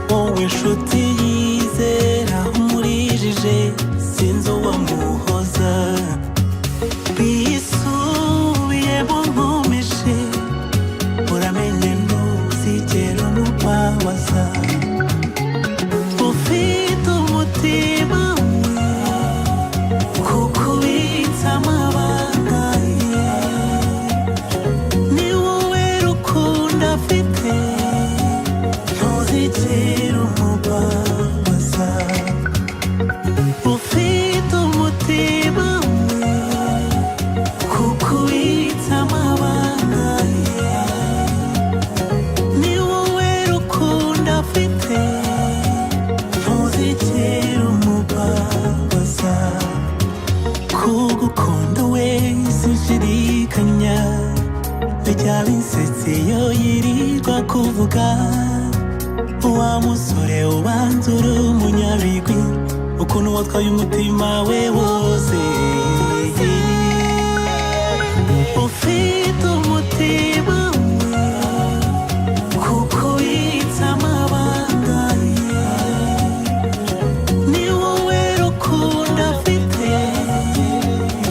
wowe nshuti yizera, umurijije sinzi uwamuhoza. Bisubiyemo nkomeje, uramenye ntuzigera umubabaza. Ufite umutima we kuko ubitse amabanga ye, ni wowe rukundo afite, ntuzigera umubabaza. Ufite umutima we kuko ubitse amabanga ye, ni wowe rukundo afite, ntuzigera umubabaza. Kugukunda we sinshidikanya, bijya binsetse iyo yirirwa kuvuga wa musore ubanza uri umunyabigwi, ukuntu watwaye umutima we wose. Ufite umutima we kuko ubitse amabanga ye, ni wowe rukundo afite,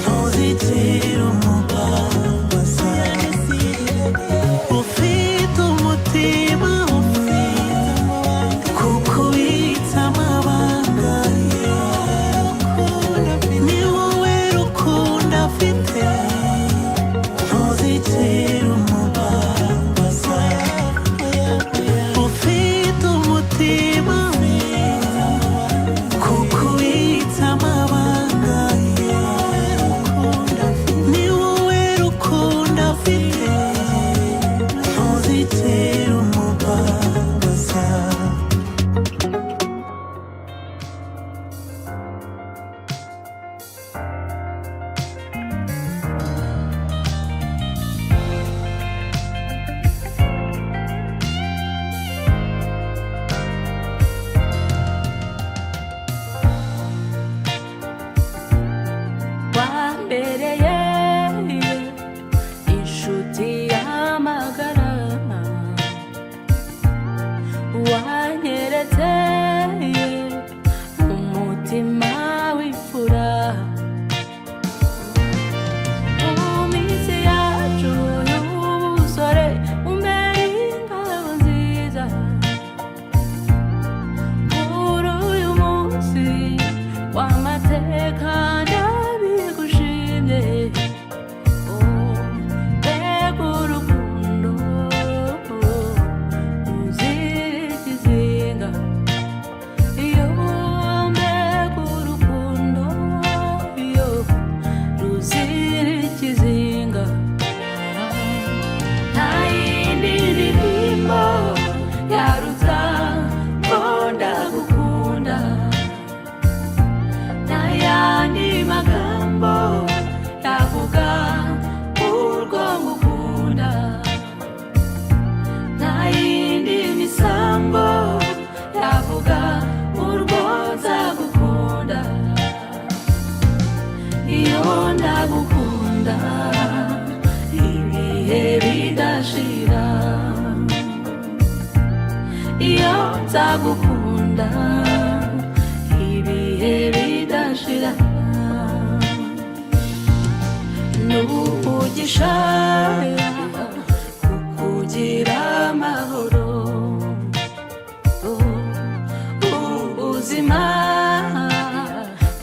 ntuzigera umubabaza. Ufite umutima kuko ubitse amabanga ye, ni wowe rukundo afite, ntuzigera umubabaza. Ufite umutima kuko ubitse amabanga ye, ni wowe rukundo afite, ntuzigera umubabaza. Wambereye inshuti y'amagara, wanyeretse umutima w'imfura. Mu minsi yacu y'ubusore umbere ingabo nziza. Kuri uyu munsi w'amateka ndabigushimye. Oh, mbega urukundo ruzira ikizinga, iyo mbega urukundo iyo ruzira ikizinga. Nta yindi ndirimbo yaruta ko ndagukunda, nta yandi magambo yavuga urwo ngukunda, nta yindi misambo yavuga urwo nzagukunda. Iyo ndagukunda ibihe bidashira, iyo nzagukunda ibihe bidashira. N'umugisha kukugira amahoro, ubuzima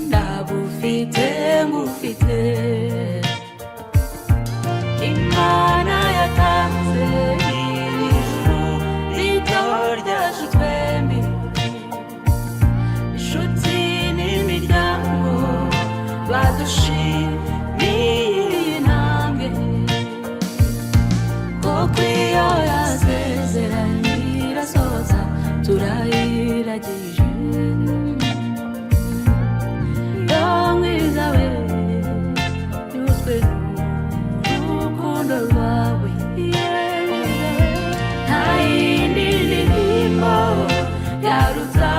ndabufite ngufite. Imana yatanze ijuru rito ryacu twembi, inshuti n'imiryango badushimiye iyi ntambwe, kuko iyo yasezeranye irasoza, turayiragije. Yo mwiza we, nyuzwe n'urukundo rwawe. Nta yindi ndirimbo yaruta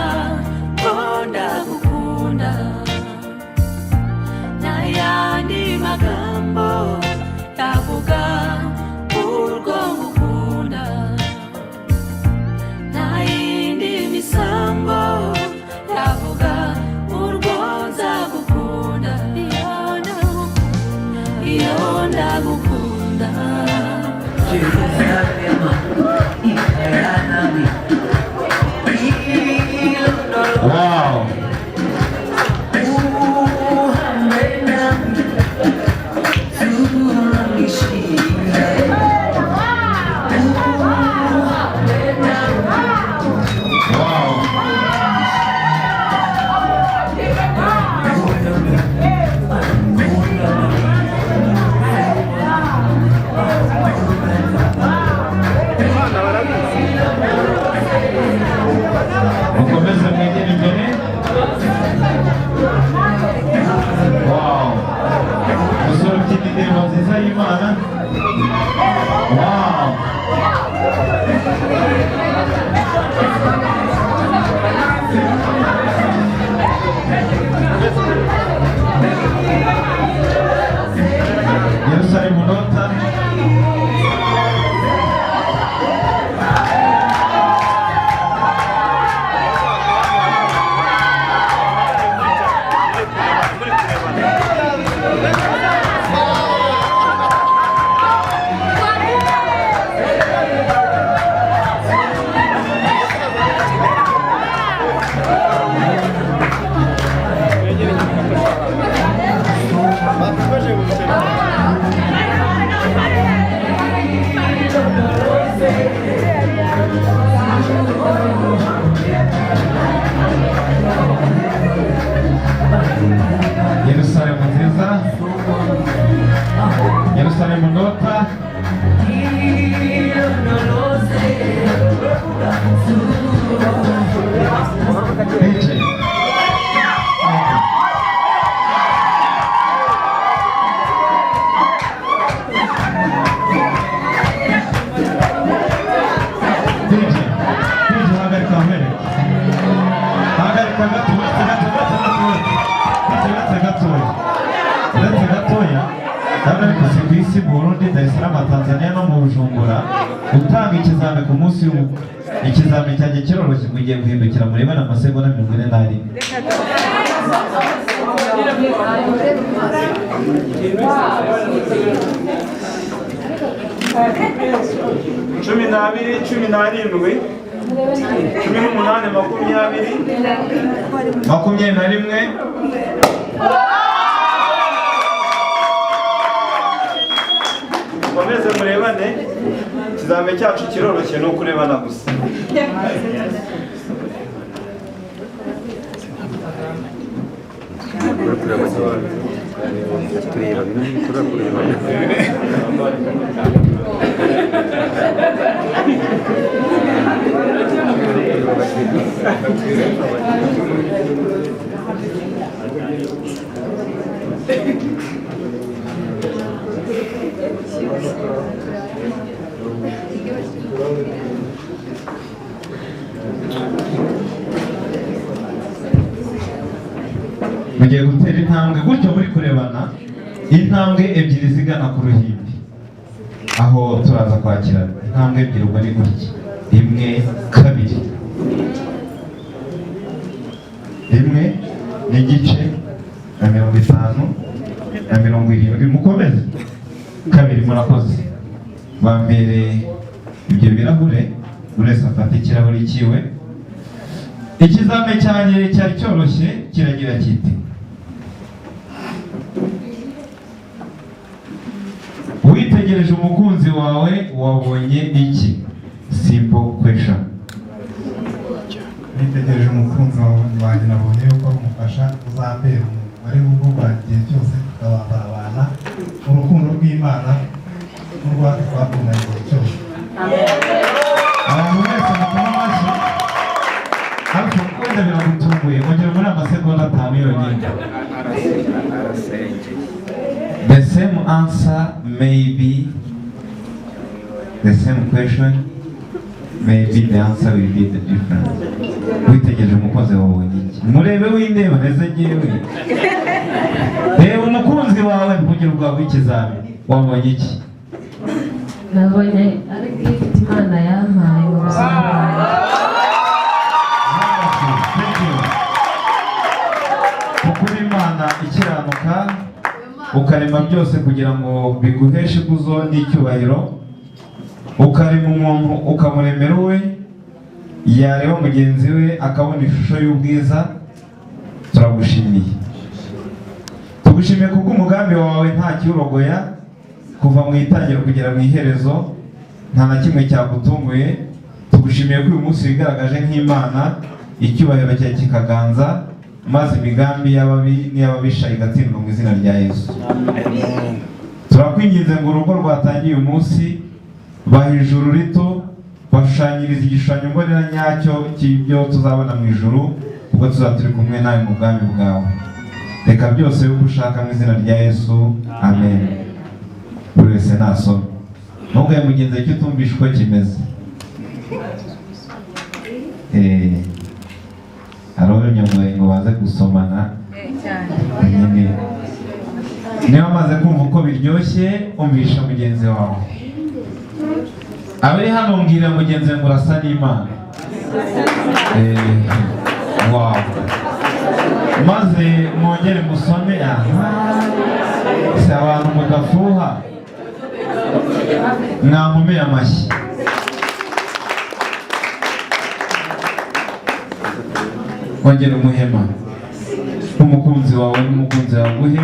ko ndagukunda. Wow. Wow. Mukomeze mwegere imbere. Wow. Umusore ufite indirimbo nziza y'Imana. Wow. Yerusalemu Nota. Yerusalemu nziza. Yerusalemu Nota. DJ. DJ. DJ hagarika mbere. Hagarika gato, uretse gato, uretse gato, uretse uretse gatoya. Uretse gatoya, ndabona ariko si ku isi mu Burundi, Dar es Salaam, Tanzania no mu Bujumbura, gutanga ikizami ku munsi w'ubukwe. Ikizami cyanjye kiroroshye, mugiye guhindukira murebane amasegonda 41. 12, 17, 18, 20, 21. Mukomeze murebane. Ikizami cyacu kiroroshye, ni ukurebana gusa. Mugiye gutera intambwe gutyo muri kurebana, intambwe ebyiri zigana ku ruhimbi, aho turaza kwakirana. Intambwe ebyiri, ubwo ni gutya: rimwe, kabiri, rimwe n'igice na 50 na 70, mukomeze, kabiri. Murakoze. Bambere ibyo birahure, buri wese afata ikirahuri cyiwe. Ikizame cyanjye cyari cyoroshye, kiragira kiti: witegereje umukunzi wawe wabonye iki? Simple question. Nitegereje umukunzi wanjye, nabonye yuko ari umufasha uzambera umugore w'urugo rwanjye igihe cyose, tukabana urukundo rw'Imana n'urwacu twakundanye igihe cyose. Abantu mwese mukoma amashyi. Ariko wenda biragutunguye, ongera muri amasegonda 5 yonyine. The same answer may be the same question, maybe the answer will be the different. Witegereje umukunzi wawe wabonye iki? Murebe windeba neza ngewe. Reba umukunzi wawe kugira ubwawe ikizami, wabonye iki? Nabonye ari gift Imana yampaye mu buzima bwanjye. Wonderful. Thank you. Kuko Imana ikiranuka, ukarema byose kugira ngo biguheshe ikuzo n'icyubahiro. Ukarema umuntu ukamuremera uwe, yareba mugenzi we akabona ishusho y'ubwiza. Turagushimiye, tugushimiye kuko umugambi wawe nta kiwurogoya, kuva mu itangiro kugera mu iherezo nta na kimwe cyagutunguye. Tugushimiye ko uyu munsi wigaragaje nk'Imana, icyubahiro cyawe kikaganza, maze imigambi y'ababi n'iy'ababisha igatsindwa mu izina rya Yesu. Turakwinginze ngo urugo rwatangiye uyu munsi, baha ijuru rito, bashushanyiriza igishushanyo mbonera nyacyo cy'ibyo tuzabona mu ijuru ubwo tuzaba turi kumwe nawe mu bwami bwawe. Reka byose uko ushaka mu izina rya Yesu, amen. Buri wese nasome, ntugaye mugenzi icyo utumvishe uko kimeze. Hari unyamwaye ngo baze gusomana nyine. Niba amaze kumva uko biryoshye, umvisha mugenzi wawe. Abari hano, mbwira mugenzi wawe ngo urasa n'Imana. Wow, maze mwongere musome. Aha si abantu mudafuha, mwankomeye amashyi. Ongera umuhema n'umukunzi wawe, n'umukunzi wawe uhe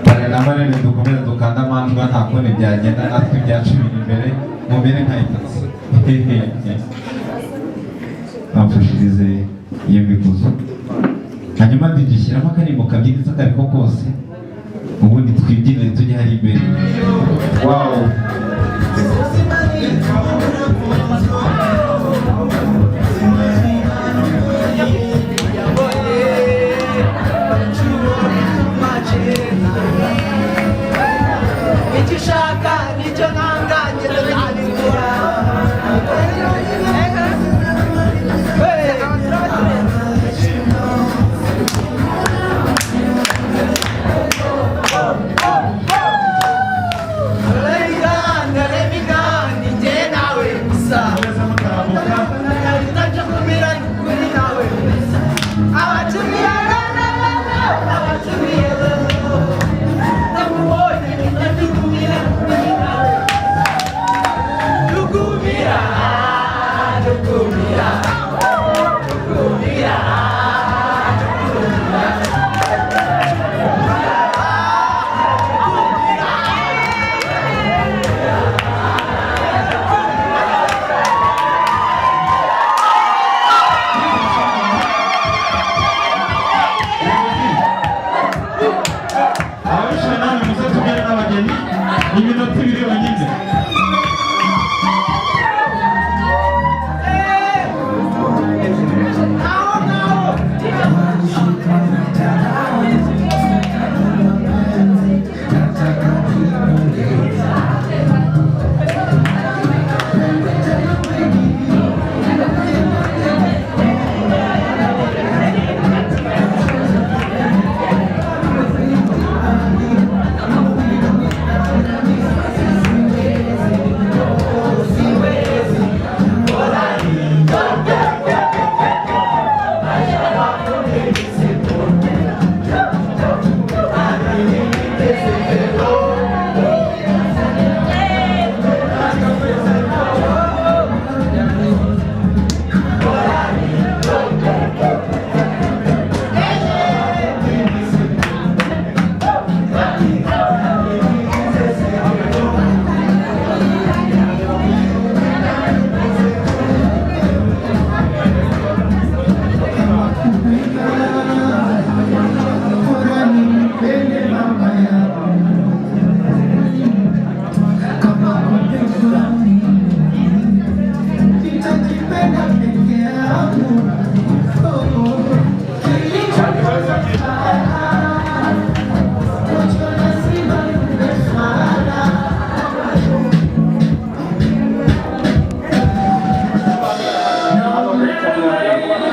bare na marene. Dukomeze dukanda amanjwa, nta kundi byagenda, natwe ibyacu biri imbere. Mumere nka itasi, bamfashirize iyo mikuzo. Hanyuma DJ, shyiramo akarimbo kabyinitse ako ariko kose, ubundi twibyinire tujye hari imbere. Wow. Icyo ushaka nicyo nanga, ngenda nabikora. Ababishoboye namwe muze tugere n'abageni, iminota 2 yonyine.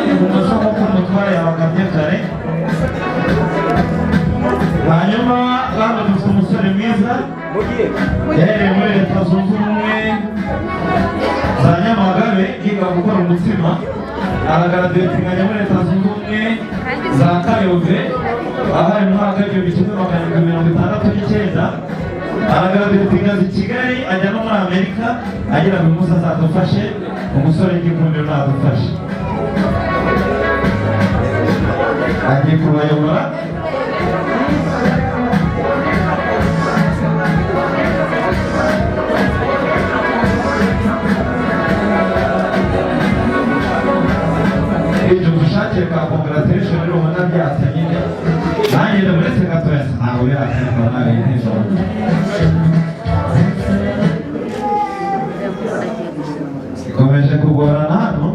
Ibumoso nk'uko umutware yabagabye kare. Hanyuma hano dufite umusore mwiza yahereye muri Leta Zunze Ubumwe za Nyamagabe yiga gukora umutsima, aragaraduwetinganya muri Leta Zunze Ubumwe za Kayove, ahari mu mwaka w'1969, aragaraduwetingaza i Kigali. Amerika agira ngo uyu munsi azadufashe. Umusore w'igikundiro nadufashe, agiye kubayobora. Ibyo dushakire ka congratulation rero, ubona byatse nyine. Nanjye ndamuretse gatoya, ntabwo biratse nawe nijoro. Ikomeje kugorana hano.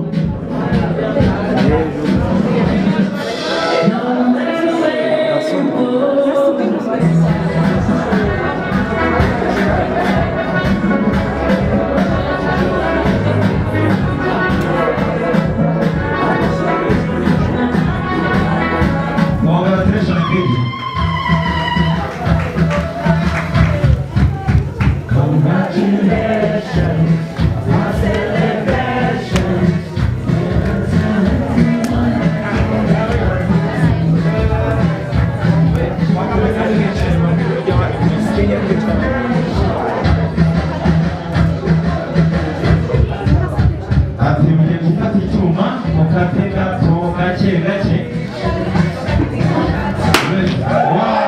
Congratulations, DJ. Ati mugiye gufata icyuma mukate gato, gake gake. Wow!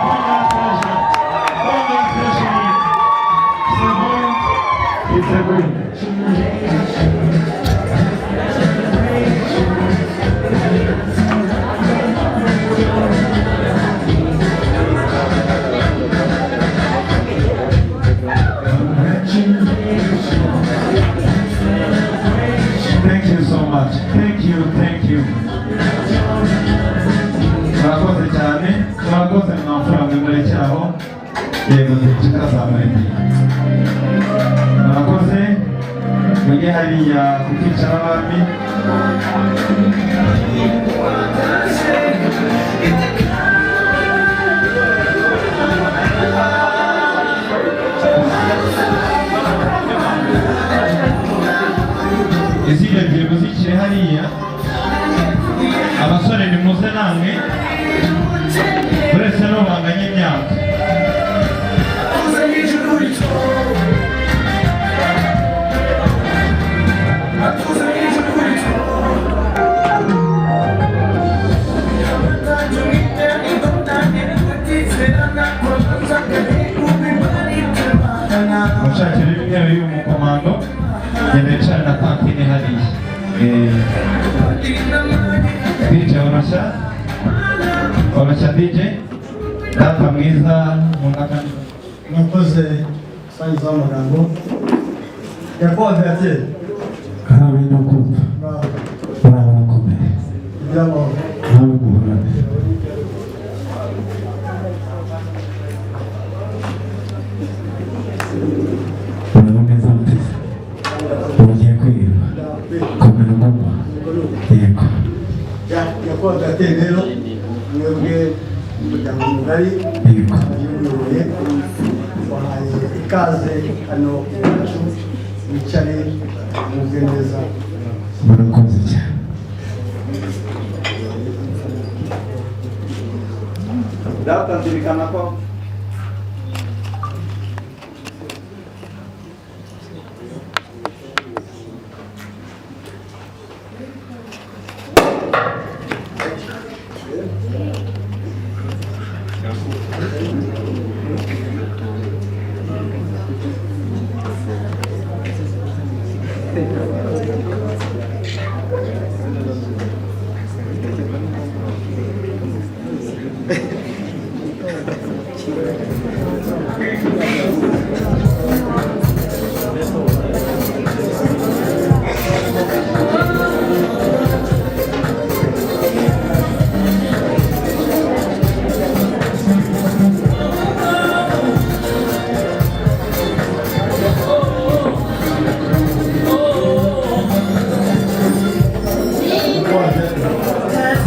Congratulations! Congratulations! C'est bon, it's a good. Thank you so much. Thank you, thank you. Murakoze cyane, murakoze mwamfura mwe murekeraho. Yego, tukazamureke. Murakoze, mujye hariya kukicara abami. Izindi ebyiri muzikire hariya. Abasore nimuze namwe, uretse n'ubanganya imyaka. Mushakire intebe y'umukomando, genda wicare na tantine hariya. DJ oroshya, oroshya DJ, data mwiza nkunda kandi. Murakoze sangiza w'amagambo, nyakubahwa Viateur. Karabe no kumva. Muraho, mukomeye? Kugira amahoro. Nawe muhorane. Muraho neza muteze, ugiye kwiba, komera uguma, yego. Nyakubahwa Viateur, rero mwebwe umuryango mugari uyoboye wahaye ikaze hano iwacu, wicare mwumve neza. Murakoze cyane. Data, nzirikana ko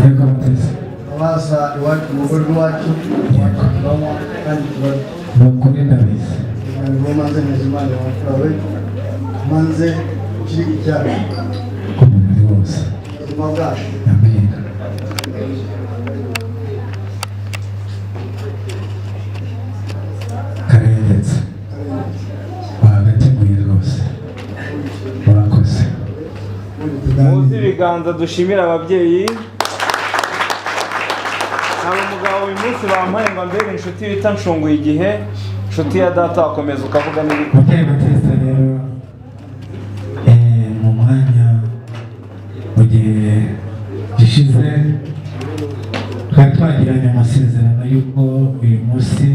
Yego muteze. Abaza iwacu mu rugo rw'iwacu, iwacu tubamo kandi tubarya. Ni ukuri ndabizi. Kugira ngo manze neza Imana wamfura we, manze ukiri icyacu Umubiri wose. Ubuzima bwacu. Amen. Karengetse. ibiganza, dushimire ababyeyi. Hari umugabo uyu munsi bampaye ngo ambere inshuti bita Nshunguye igihe, inshuti ya data. Wakomeza ukavuga n'ibindi. Mubyeyi Batista rero, mu mwanya, mu gihe gishize, twari twagiranye amasezerano y'uko uyu munsi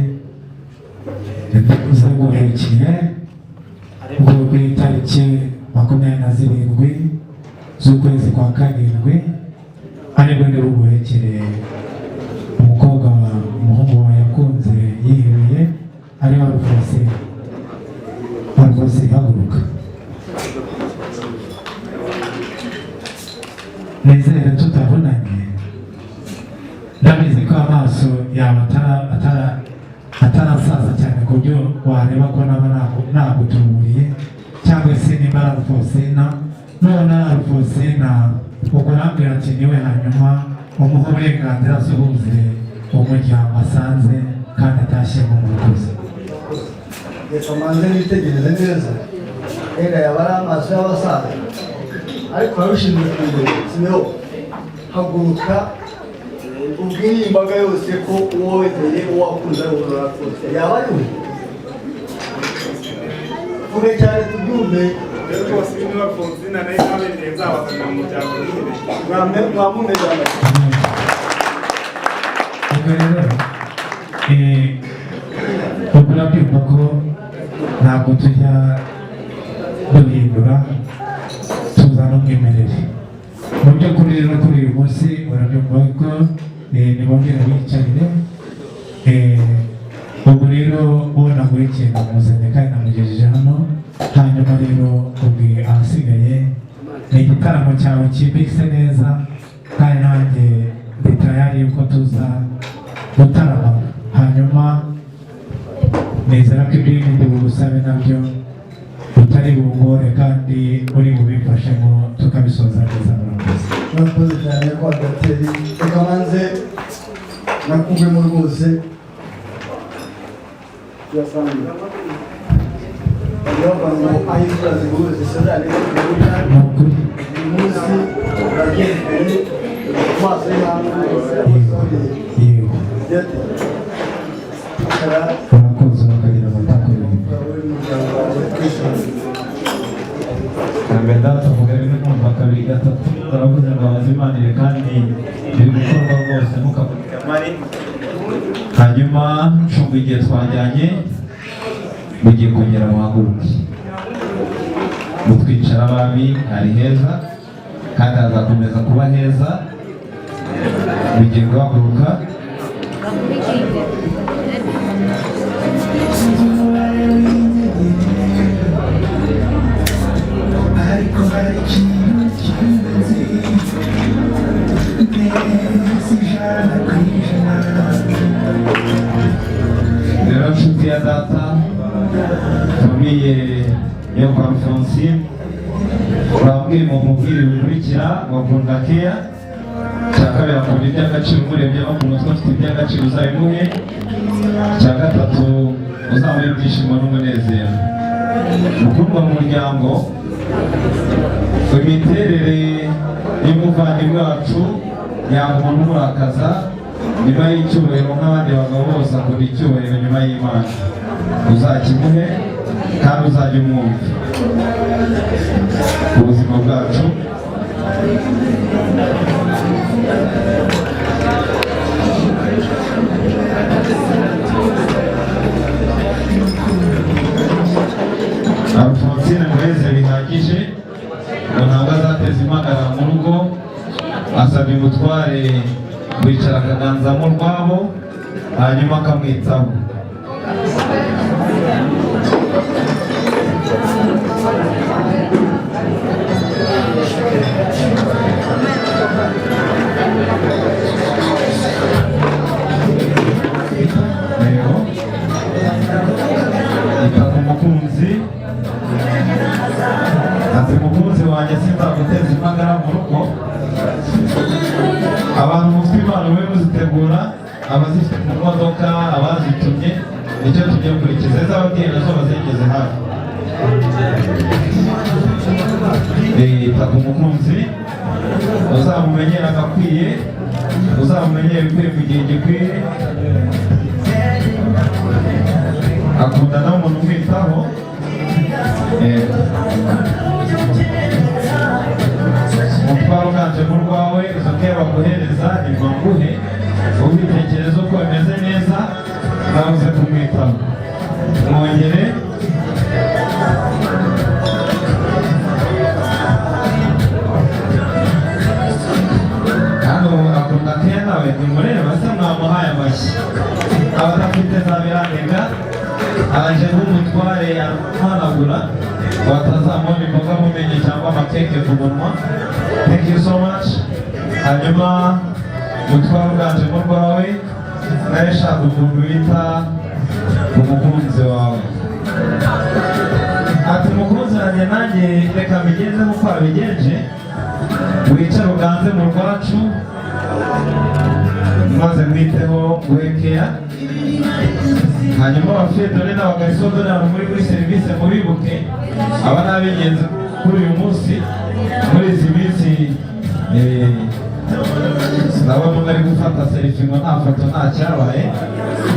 uza guherekeye ubwo ku itariki 27 z'ukwezi kwa karindwi aribwo ndi buguhekere umukobwa umuhungu wawe yakunze yihebeye, ari we Alphonsine. Alphonsine, haguruka. Nizere tutavunanye, ndabizi ko amaso yawe atarasaza cyane ku buryo wareba ko naba nagutuburiye cyangwa se nimba ari Alphonsina. Nubona ari Alphonsina, ubwo urambwira ati niwe, hanyuma umuhe uburenganzira, asuhuze umuryango asanze kandi atashyemo. Murakoze. Reka manze nitegereze neza, reka yaba ari amaso y'abasaza, ariko urabishinzwe kundeba. Simeho, haguruka ubwire iyi mbaga yose ko uwo wemeye, uwo wakunze ari uwo wakunze, yaba ari we. Vuga cyane tubyumve. Rero rwose uyu niwe Alphonsine nayo nabemereye nzabazanira mu muryango nyine. Mwamumeze amashyi. Ubwo rero ubwo urabyumva ko ntabwo tujya duhindura, tuzana umwimerere mu by'ukuri. Rero kuri uyu munsi urabyumva ko nibongere biyicarire. Ubwo rero uwo nagurekeye namuzanye kandi namugejeje hano. Hanyuma rero ubwo ahasigaye ni igitaramo cyawe cyimbitse neza, kandi nanjye ndi tayari yuko tuza gutarama. Hanyuma nizera ko ibyo bindi bugusabe nabyo utari bungore kandi uri bubimfashemo tukabisoza neza. Murakoze. Murakoze cyane kwa Dateri. Reka manze nakuvemo rwose. Turasangira, bavuga ngo aho imfura ziguye zisezerane. Uyu munsi uragendeye mu maso y'ihangu. Yego, urakoze, bakagira amata. Mbere data avuga rimwe, kumva kabiri, gatatu, baravuze ngo abazimanire kandi biri gukorwa rwose, ntukavuge amari. Hanyuma ncunga igihe twajyanye, mugiye kongera muhaguruke mutwicara abami. Hari heza kandi hazakomeza kuba heza. Mugiye guhaguruka. Ariko hari ikintu kimwe nzi neza 100%. Rero nshuti ya data, famille yo kwa Alphonsine bambwiye mu mubwire bikurikira: bakunda keya. Icya kabiri, akunda iby'agaciro, umurebye no ku mutwe afite iby'agaciro, uzabimuhe. Icya gatatu, uzamuhe ibyishimo n'umunezero. Mukundwa mu muryango, imiterere y'umuvandimwe wacu yanga umuntu umurakaza. Nyuma y'icyubahiro, nk'abandi bagabo bose akunda icyubahiro nyuma y'Imana, uzakimuhe kandi uzajya umwumva ubuzima bwacu. Alphonsine muheze bihagije ngo ntabwo azateza impagarara mu rugo. Asabye umutware kwicara akaganzamo urwabo, hanyuma akamwitaho. Yego, ita ku mukunzi. Ati mukunzi wanjye, sinzaguteza impagara mu rugo. Abantu mufite impano mube muzitegura, abazifite mu modoka, abazitumye, nicyo tugiye gukurikiza. Ejo ababyeyi nazo bazigeze hafi. Ita ku mukunzi. Uzamumenyere agakwiye, uzamumenyere ibikwiye mu gihe gikwiye. Akunda nawe umuntu umwitaho. Umutwaro uganje mu rwawe, izo keya baguhereza ni mbanguhe, ubitekereza uko bimeze neza, nawe uze kumwitaho, mwongere. Hano akunda keya nawe, ntimureba se? Mwamuhaye amashyi. Abadafite za birandega, aje nk'umutware yamuhanagura watazamubona imboga mu menyo cyangwa amakeke ku munwa. Thank you so much. Hanyuma umutwaro uganje mu rwawe, nawe shaka umuntu wita umukunzi wawe. Ati: "Umukunzi wanjye, nanjye reka mbigenze nk'uko wabigenje, wicare uganze mu rwacu, maze mwiteho, nguhe keya." Hanyuma abafiyedone n'abagarisodone, abantu muri serivisi, mubibuke. Aba ni ab'ingenzi kuri uyu munsi, muri izi minsi. Ndabona umwe ari gufata selfie ngo nta foto nta cyabaye.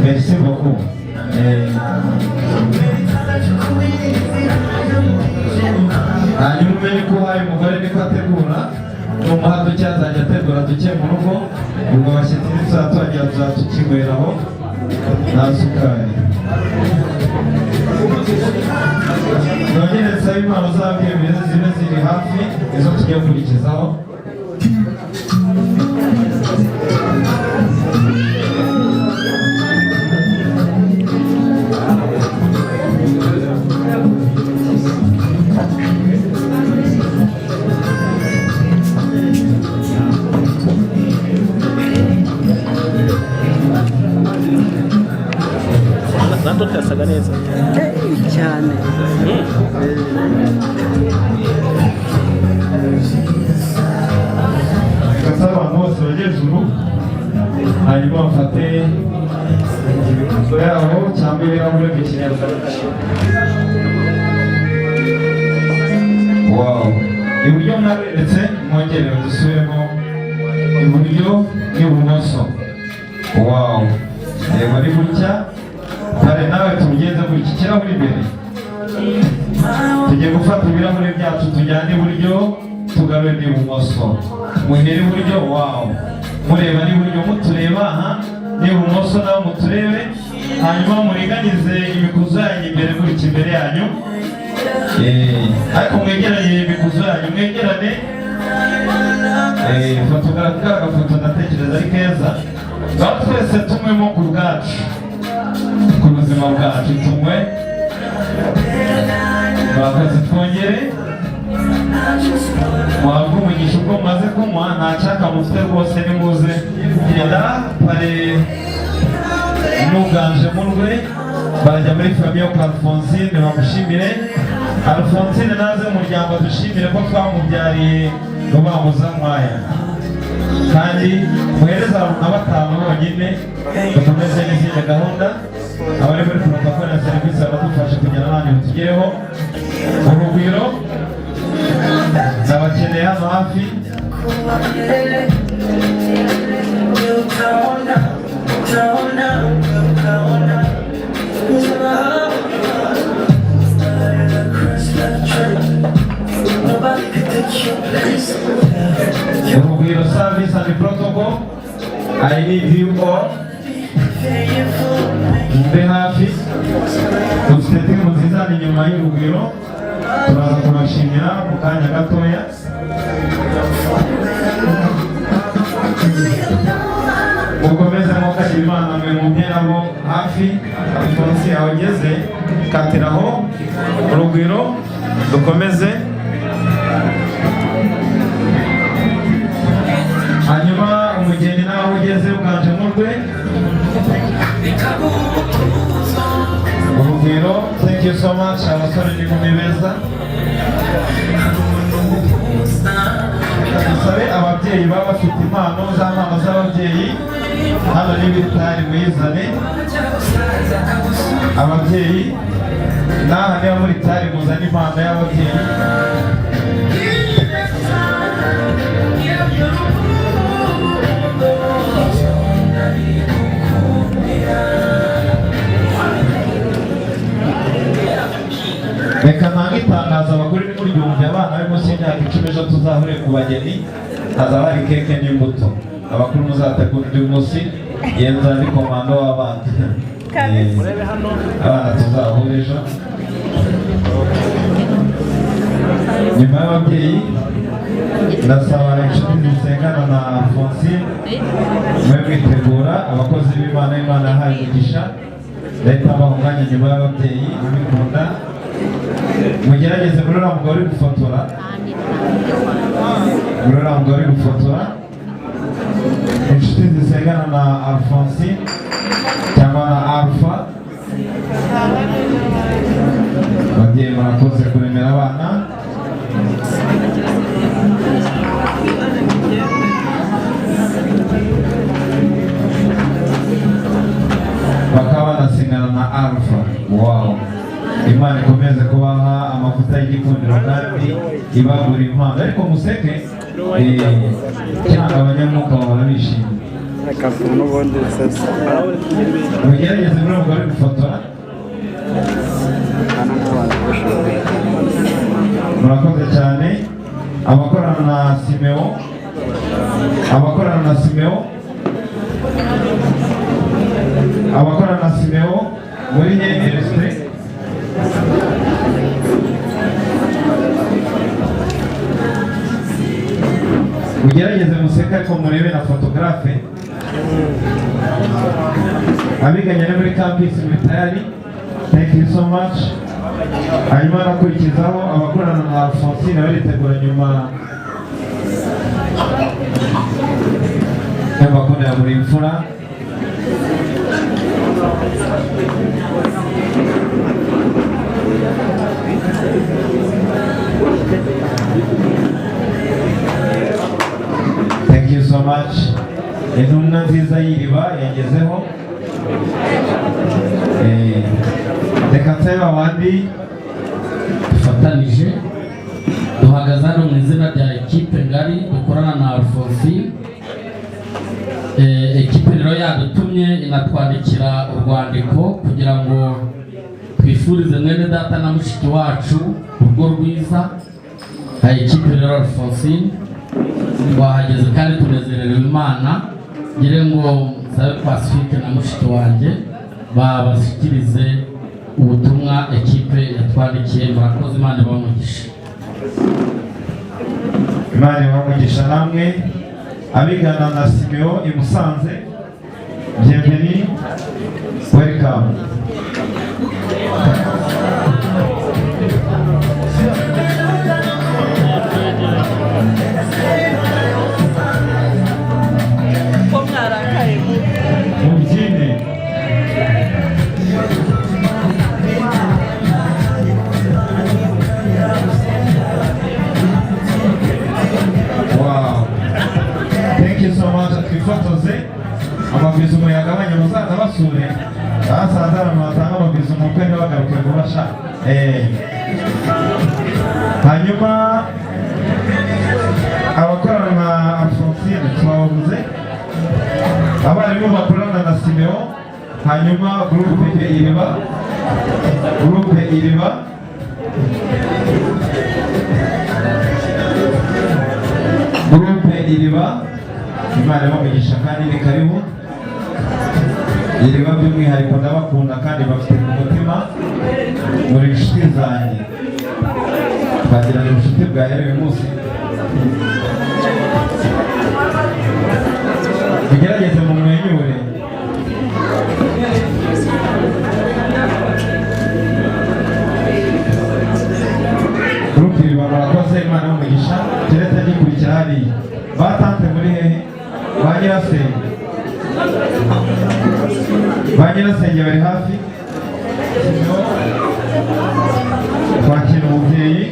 Merci beaucoup. Hanyuma umenye ko uhaye umugore niko ategura, numuha duke azajya ategura duke mu rugo. Ubwo abashyitsi nituzaba tuhagera, tuzaba tukinyweraho nta sukari. Nongere nsabe impano z'ababyeyi zibe ziri hafi, izo tugiye gukurikizaho. Na dot yasaga neza. Cyane. Reka abantu bose bajye hejuru, hanyuma bafate imikuzo yabo cyangwa ibirahure mu Kinyarwanda. Wow, iburyo mwaberetse, mwongere dusubiremo iburyo n'ibumoso. Wow, reba, ni gutya kare, nawe tubigenze gutya. Ikirahuri imbere, tugiye gufata ibirahuri byacu, tujyane iburyo, tugarure n'ibumoso. Muhere iburyo. Wow, mureba n'iburyo, mutureba aha, n'ibumoso nawe muturebe. Hanyuma muringanize imikuzo yanyu imbere gutya, imbere yanyu. Ariko mwegeranye imikuzo yanyu, mwegerane. Foto, agafoto ndatekereza ari keza. Ngaho twese tunywemo ku bwacu, ku buzima bwacu, tunywe. Murakoze, twongere muhabwe umugisha ubwo mumaze kunywa. Nta cyaka mufite rwose, nimuze genda pare muganje mu rwe. Barajya muri famille kwa Alphonsine bamushimire. Alphonsine naze mu muryango dushimire ko twamubyariye Rubanguza Nkwaya. Kandi muhereze abantu nka batanu bonyine, dukomeze n'izindi gahunda. Abari muri protocole na serivisi baradufasha kugira ngo tugereho. Urugwiro, ndabakeneye hano hafi. Urugwiro service and protocol, I need you all, mube hafi. Dufite team nziza hano inyuma y'Urugwiro, turaza kubashimira mu kanya gatoya. Mukomeze mwukagira Imana mwe mumperabo hafi. Alphonse, aho ugeze katiraho. Urugwiro, dukomeze. Hanyuma umugeni nawe ugeze uganje mu rwe. Urugwiro, thank you so much. Abasore n'inkumi beza, dusabe ababyeyi baba bafite impano, za mpano z'ababyeyi hano n'ibitari, muyizane. Ababyeyi n'aha, niba muri tari, muzane impano y'ababyeyi. Reka ntange itangazo, abagore nimuryumve, abana bari munsi y'imyaka 10, ejo tuzahure ku bageni, hazaba hari keke n'imbuto. Abakuru muzategura undi munsi, yenza ndi komando w'abana. Abana tuzahure ejo nyuma y'ababyeyi. Ndasaba inshuti zisengana na Alphonsine mube mwitegura, abakozi b'Imana, Imana yahaye umugisha. Leta abaha umwanya nyuma y'ababyeyi ubikunda. Mugerageze muri uriya mugabo uri gufotora, muri uriya mugabo uri gufotora. Inshuti zisengana na Alphonsine cyangwa na Alpha, ababyeyi murakoze kuremera abana. Bakaba banasengana na Alpha. Wow, Imana ikomeze kubaha amavuta y'igikundiro kandi ibagura impano. Ariko museke, cyangwa abanyamwuka bahora bishimye. Mugerageze muri ubwo bari gufotora. Murakoze cyane. Abakorana na Simeo, abakorana na Simeo, abakorana na Simeo muri he? Mugerageze museke, ariko murebe na photographe. Abiganye no muri campus muri tayari, thank you so much. Hanyuma nakurikizaho abakorana na Alphonsine baritegura nyuma y'abakundira buri mfura. Thank you so much. Intumwa nziza y'Iriba yagezeho. Reka nsabe abandi Dufatanije duhagaze hano mu izina rya ekipe ngari dukorana na Alphonsine. Ekipe rero yadutumye, inatwandikira urwandiko kugira ngo twifurize mwene data na mushiki wacu urugo rwiza. Nka ekipe rero Alphonsine twahageze kandi tunezerewe Imana. Ngire ngo nsabe Pacifique na mushiki wanjye babashyikirize ubutumwa ekipe yatwandikiye. Murakoze, Imana ibamugisha. Imana ibamugisha namwe. Abigana na Simeo i Musanze, bienvenue, welcome. Ko mwarakaye mu Mubyine. Wow, thank you so much. Twifotoze amabizu muyagabanye, muzaza basure ahasanze abantu batanga amabizu mu bukwe ntibagaruke vuba sha. Hanyuma abakorana na Alphonsine twabavuze, abarimu bakorana na Simeo, hanyuma groupe Iriba, groupe Iriba. Groupe Iriba, Imana ibamugisha kandi ni karibu. Iriba by'umwihariko ndabakunda kandi bafite ku mutima, muri inshuti zanjye, twagiranye ubucuti bwahereye uyu munsi. Mugerageze mumwenyure. Groupe Iriba murakoze, Imana y'umugisha. Keretse gikurikira hariya ba tante muri hehe? Ba nyirasenge, ba nyirasenge bari hafi kwakira umubyeyi.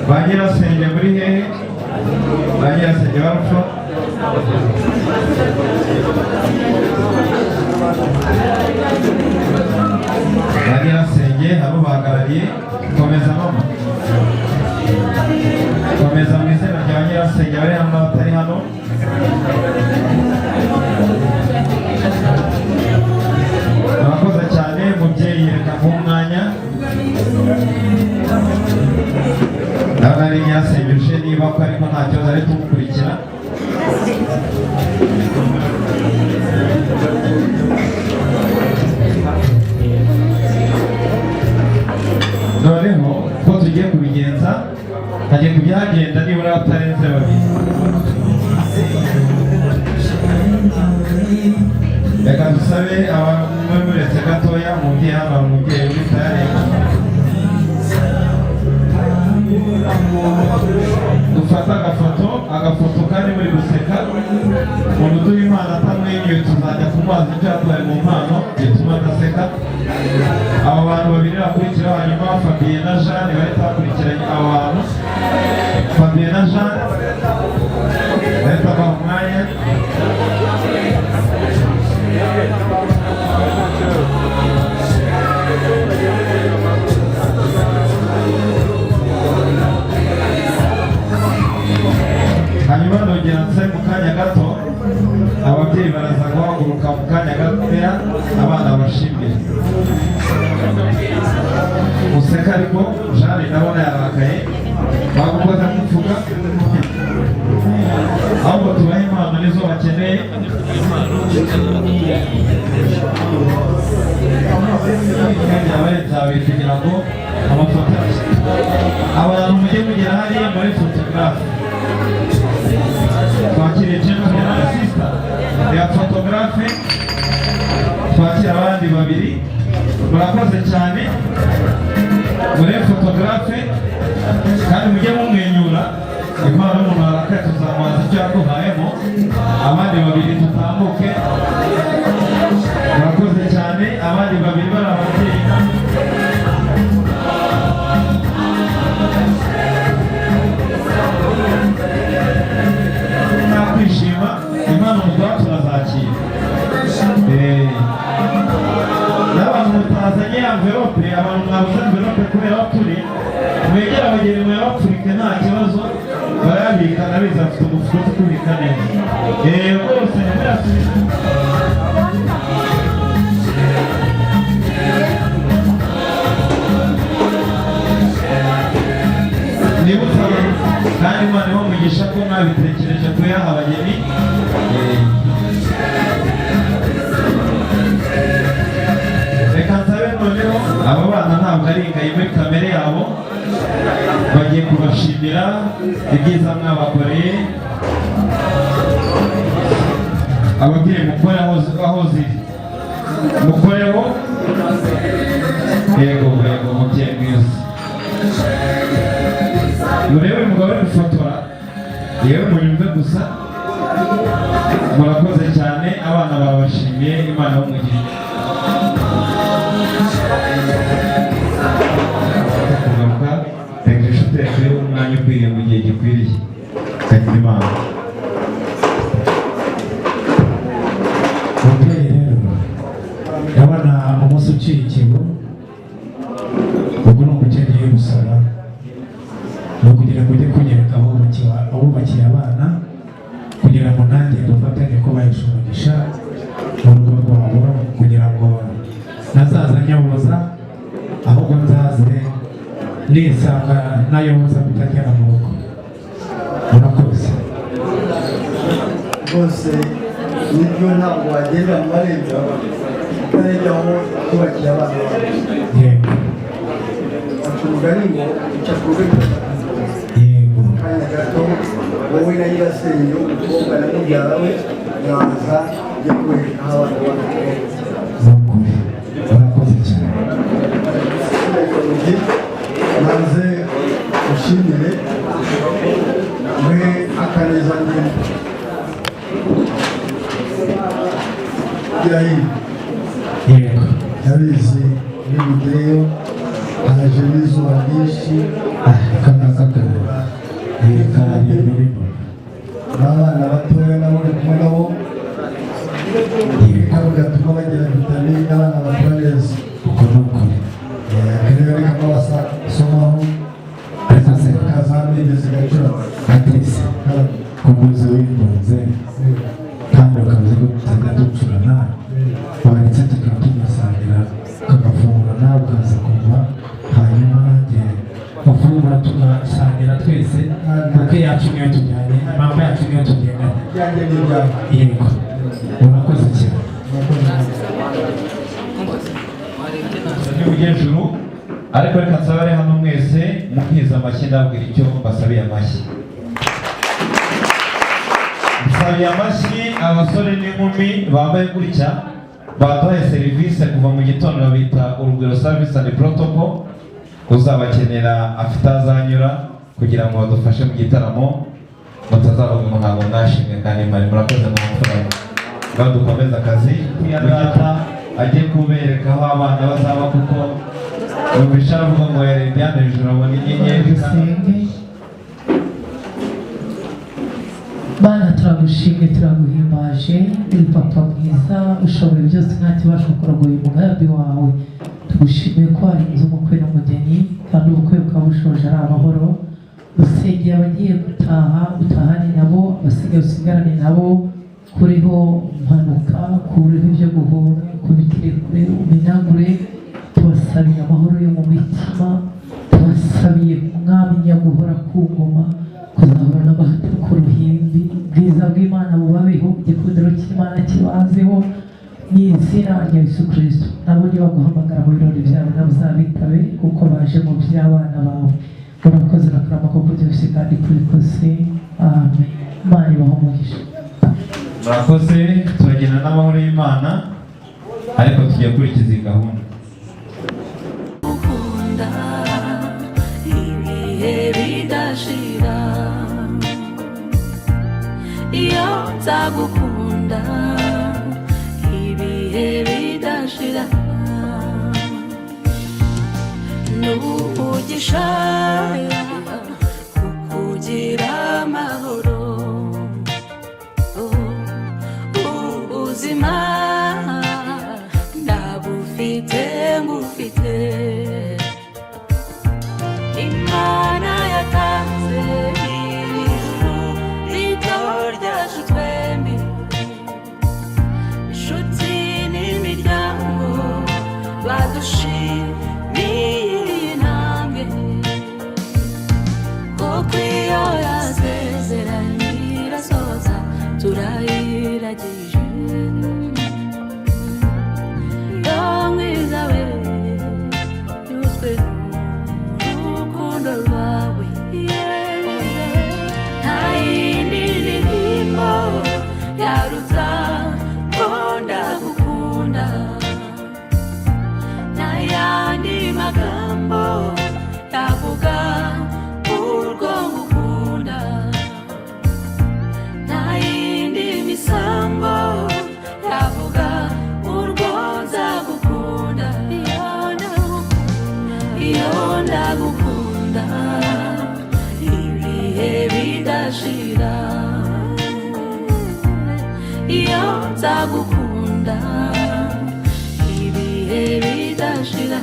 Ba nyirasenge muri hehe? Ba nyirasenge barupfa. Ba nyirasenge hari ubahagarariye? Komeza mama, komeza mu izina rya nyirasenge bari hano n'abatari hano. Murakoze cyane mubyeyi, reka nguhe umwanya. Ndabona ari nyirasenge uje, niba ko ariko nta kibazo, ari tumukurikira. Noneho ko tugiye kubigenza, hagiye kujya hagenda nibura batarenze babiri. Reka dusabe abamwe muretse gatoya. Umubyeyi hano hari umubyeyi uri tayari. Dufate agafoto kandi muri guseka. Umuntu uduha impano atamwenyuye, tuzajya kumubaza icyo yatwaye mu mpano gituma adaseka. Aba bantu babiri bakurikira, hanyuma Fabien na Jeanne bahita bakurikiranye. Aba bantu, Fabien na Jeanne, bahita baha umwanya. Hanyuma ndongera nse mu kanya gato, ababyeyi baraza guhaguruka mu kanya gatoya, abana bashimire. Museka, ariko Jeanne ndabona yarakaye, bagukoze mu mufuka. Ahubwo tubahe impano, nizo bakeneye. Kandi abarenze babiri kugira ngo amafoto, abantu mujye mugera hariya muri photographe. Twakire gentleman and sister ya photographe, twakira abandi babiri. Murakoze cyane muri photographe, kandi mujye mumwenyura. Impano y'umuntu arakaye, tuzamubaza icyo yaduhayemo. Abandi babiri dutambuke. Murakoze cyane. Abandi babiri bari ababyeyi. Nakwishima impano muduha turazakira. N'abantu mutazanye enveloppe, abantu mwabuze enveloppe kubera aho turi, mwegere abageni muyabapfurike, nta kibazo, barayabika. Ndabizi bafite umufuka wo kubika neza. Rwose ntimuyasubize. Nibutsa abantu kandi, Imana ibahe umugisha ko mwabitekereje kuyaha abageni. Reka nsabe noneho aba bana, ntabwo ari ingayi muri kamere yabo, bagiye kubashimira ibyiza mwabakoreye. Ababyeyi mukore aho ziri, mukoreho. Yego yego, mubyeyi mwiza. Murebe umugabo uri gufotora, yewe munyumve gusa. Murakoze cyane, abana babashimiye. Imana y'umugisha. Kugaruka, reka inshuti yacu umwanya ukwiriye mu gihe gikwiriye. Kagira Imana. Umubyeyi rero, ndabona umunsi uciye ikibu, ubwo ni umukene ugiye gusaba, ni ukugira ngo ujye kunyereka abubakiye abana, kugira ngo nanjye dufatanye kubahesha umugisha mu rugo rwabo, kugira ngo nazaza nyoboza, ahubwo nzaze nisanga nayoboza kutagera mu rugo. Murakoze. Rwose nibyo, ntabwo wagenda mu marembo utarebye aho kubakiye abana bawe. Yego. Baca umugani ngo uca ku rwego. Yego. Akanya gato, wowe na nyirasenge w'umukobwa na mubyara we mwaza ujye kubereka aho abana bawe. Ni ukuri murakoze cyane. Maze ushimire we akaneza ngendo gira hino. Yego. Ndabizi nimugereyo haje n'izuba ryinshi. N'abana batoya nabo uri kumwe nabo, nabo gatuma bagira vitamine, abana bakura neza. Uko ni ukuri. Akarere reka basomaho. Ariko se kazamini zigacura. Patrice, kuguza wigunze kandi ukaza ko tutajya ducurana, waretse tukaba tunasangira kagafunguro, nawe ukaza kumva, hanyuma tugafungura tugasangira twese, kuko iyacu niyo tujyanye, impamvu yacu niyo tugendanye. Ibyanjye ni ibyawe. Yego, urakoze cyane. Ntibujye, ariko reka nsabe ari hano mwese mukiza amashyi. Ndabwira icyo mbasabiye amashyi. Nsabiye amashyi abasore n'inkumi bambaye gutya baduhaye serivisi kuva mu gitondo, babita Urugwiro Service and Protocol. Uzabakenera afite azanyura kugira ngo badufashe mu gitaramo, mutazavuga ngo ntabwo mwashimwe kandi mwari murakoze mu mfura. Ngaho dukomeze akazi ya data, ajye kubereka aho abana bazaba, kuko numvise aravuga ngo yarebye hano hejuru abona inyenyeri. Dusenge. Bana, turagushimye, turaguhimbaje. Uri papa mwiza, ushoboye byose, nta kibasha kurogoya umugambi wawe. Tugushimiye ko warinze umukwe n'umugeni, kandi ubukwe bukaba bushoje ari amahoro. Usengeye abagiye gutaha, utahane nabo, abasigaye usigarane nabo. Kuriho impanuka, kuriho ibyo guhura, kubitire kure, umenagure. Tubasabiye amahoro yo mu mitima, tubasabiye Umwami nyaguhora ku ngoma, kuzahora n'amahate ku ruhimbi. Ubwiza bw'Imana bubabeho, igikundiro cy'Imana kibazeho, mu izina rya Yesu Kirisito. Nabo nibaguhamagara mu birori byabo, nabo uzabitabe, kuko baje mu by'abana bawe. Urakoze urakarama kuko byose kandi kubikoze. Amen. Imana ibahe umugisha. Murakoze, turagenda n'amahoro y'Imana, ariko tugiye gukurikiza iyi gahunda. Gukunda ibihe bidashira, iyo nzagukunda ibihe bidashira, n'umugisha kukugira amahoro, ubuzima ndabufite ngufite. Imana yatanze ijuru rito ryacu twembi, inshuti n'imiryango badushimiye iyi ntambwe, kuko iyo yasezeranye irasohoza. Turayiragije yo mwiza we, nyuzwe n'urukundo rwawe. Nta yindi ndirimbo yaruta ko ndagukunda, nta yandi magambo yavuga urwo ngukunda, nta yindi misango yavuga urwo nzagukunda. Iyo ndagukunda ibihe bidashira, iyo nzagukunda ibihe bidashira.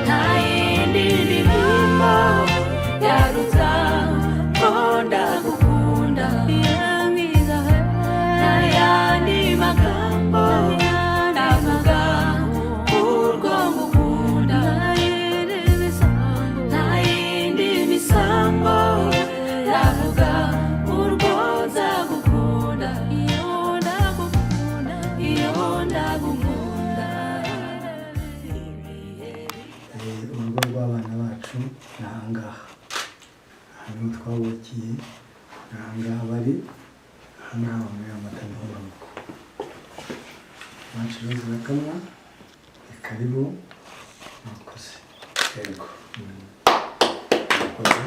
Nta yindi ndirimbo yaruta ko ndagukunda, nta yandi magambo navuga urwo ngukunda, nta yindi misango yavuga urwo nzagukunda. Iyo ndagukunda, iyo ndagukunda. Urugo rw'abana bacu ni ahangaha, aha niho twabukiye, ni ahangaha bari, ahangaha banywera amata, niho mu rugo iwacu. Rero zirakamwa, ni karibu, murakoze. Yego, murakoze.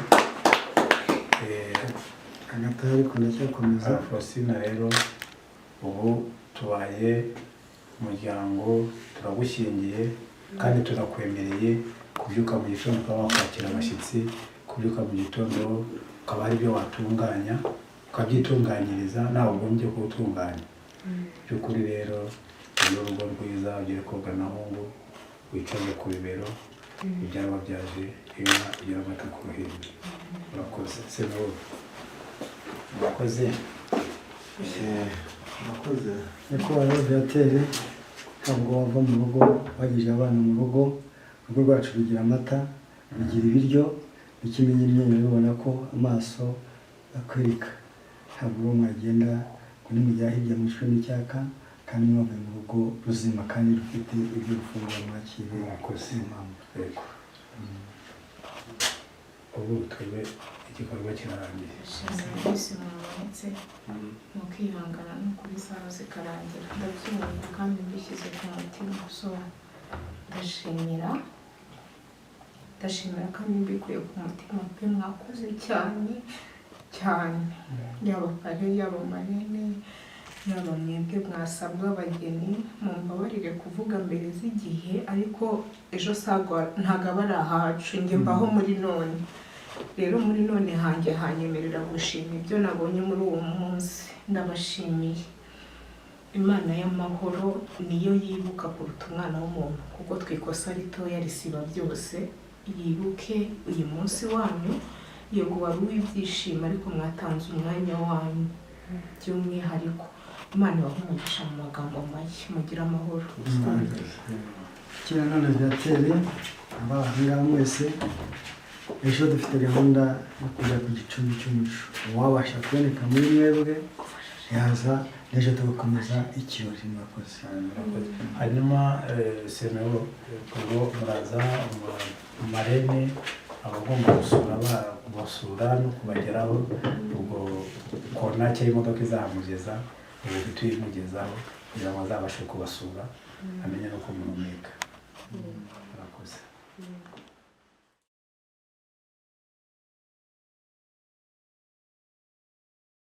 Hagati aho ariko ndacyakomeza. Alphonsine rero, ubu tubaye umuryango, turagushyingiye kandi turakwemereye kubyuka mu gitondo ukaba wakwakira abashyitsi, kubyuka mu gitondo ukaba hari ibyo watunganya ukabyitunganyiriza, nawe ugombye kuwutunganya. By'ukuri rero, uru urugo rwiza, ugiye koga na hungu. Wicaze ku bibero ibyara wabyaje inka igira amata ku ruhimbi. Murakoze Senawo, murakoze. Murakoze nyakubahwa Viateur. Ntabwo wava mu rugo wagejeje abana mu rugo. Urugo rwacu rugira amata, rugira ibiryo, n'ikimenyimenyi ubona ko amaso akwereka. Ntabwo uwo mwagenda ngo nimugera hirya mwicwe n'icyaka kandi mwavuye mu rugo ruzima kandi rufite ibyo gufungura mwakire. Murakoze. Impamvu. Yego, ubu twebwe igikorwa kirarangiye. Serivisi mubonetse ni ukwihangana no kubisaha zikarangira. Ndabyumva kandi mbishyize ku mutima. So ndashimira, ndashimira kandi mbikuye ku mutima pe. Mwakoze cyane cyane, yaba parrain, yaba marraine, yaba mwebwe mwasabwa abageni. Mumbabarire kuvuga mbere z'igihe, ariko ejo sagwa ntabwo aba ari ahacu. Njye mbaho muri none. Rero muri none hanjye hanyemerera gushima ibyo nabonye muri uwo munsi. Ndabashimiye. Imana y'amahoro niyo yibuka kuruta umwana w'umuntu, kuko twikosa ritoya risiba byose. Yibuke uyu munsi wanyu. Yego, wari uw'ibyishimo, ariko mwatanze umwanya wanyu by'umwihariko. Imana ibahe umugisha. Mu magambo make, mugire amahoro. Kera none Viateur, abahangaha mwese, ejo dufite gahunda yo kujya ku gicumbi cy'umuco. Uwabasha kuboneka muri mwebwe yaza n'ejo tugakomeza ikirori. Murakoze. Murakoze. Hanyuma Semewo, ubwo muraza marraine abagomba gusura kubasura no kubageraho. Ubwo konake y'imodoka izahamugeza, ubu tuyimugezaho kugira ngo azabashe kubasura, amenye no kumuhumeka. Murakoze.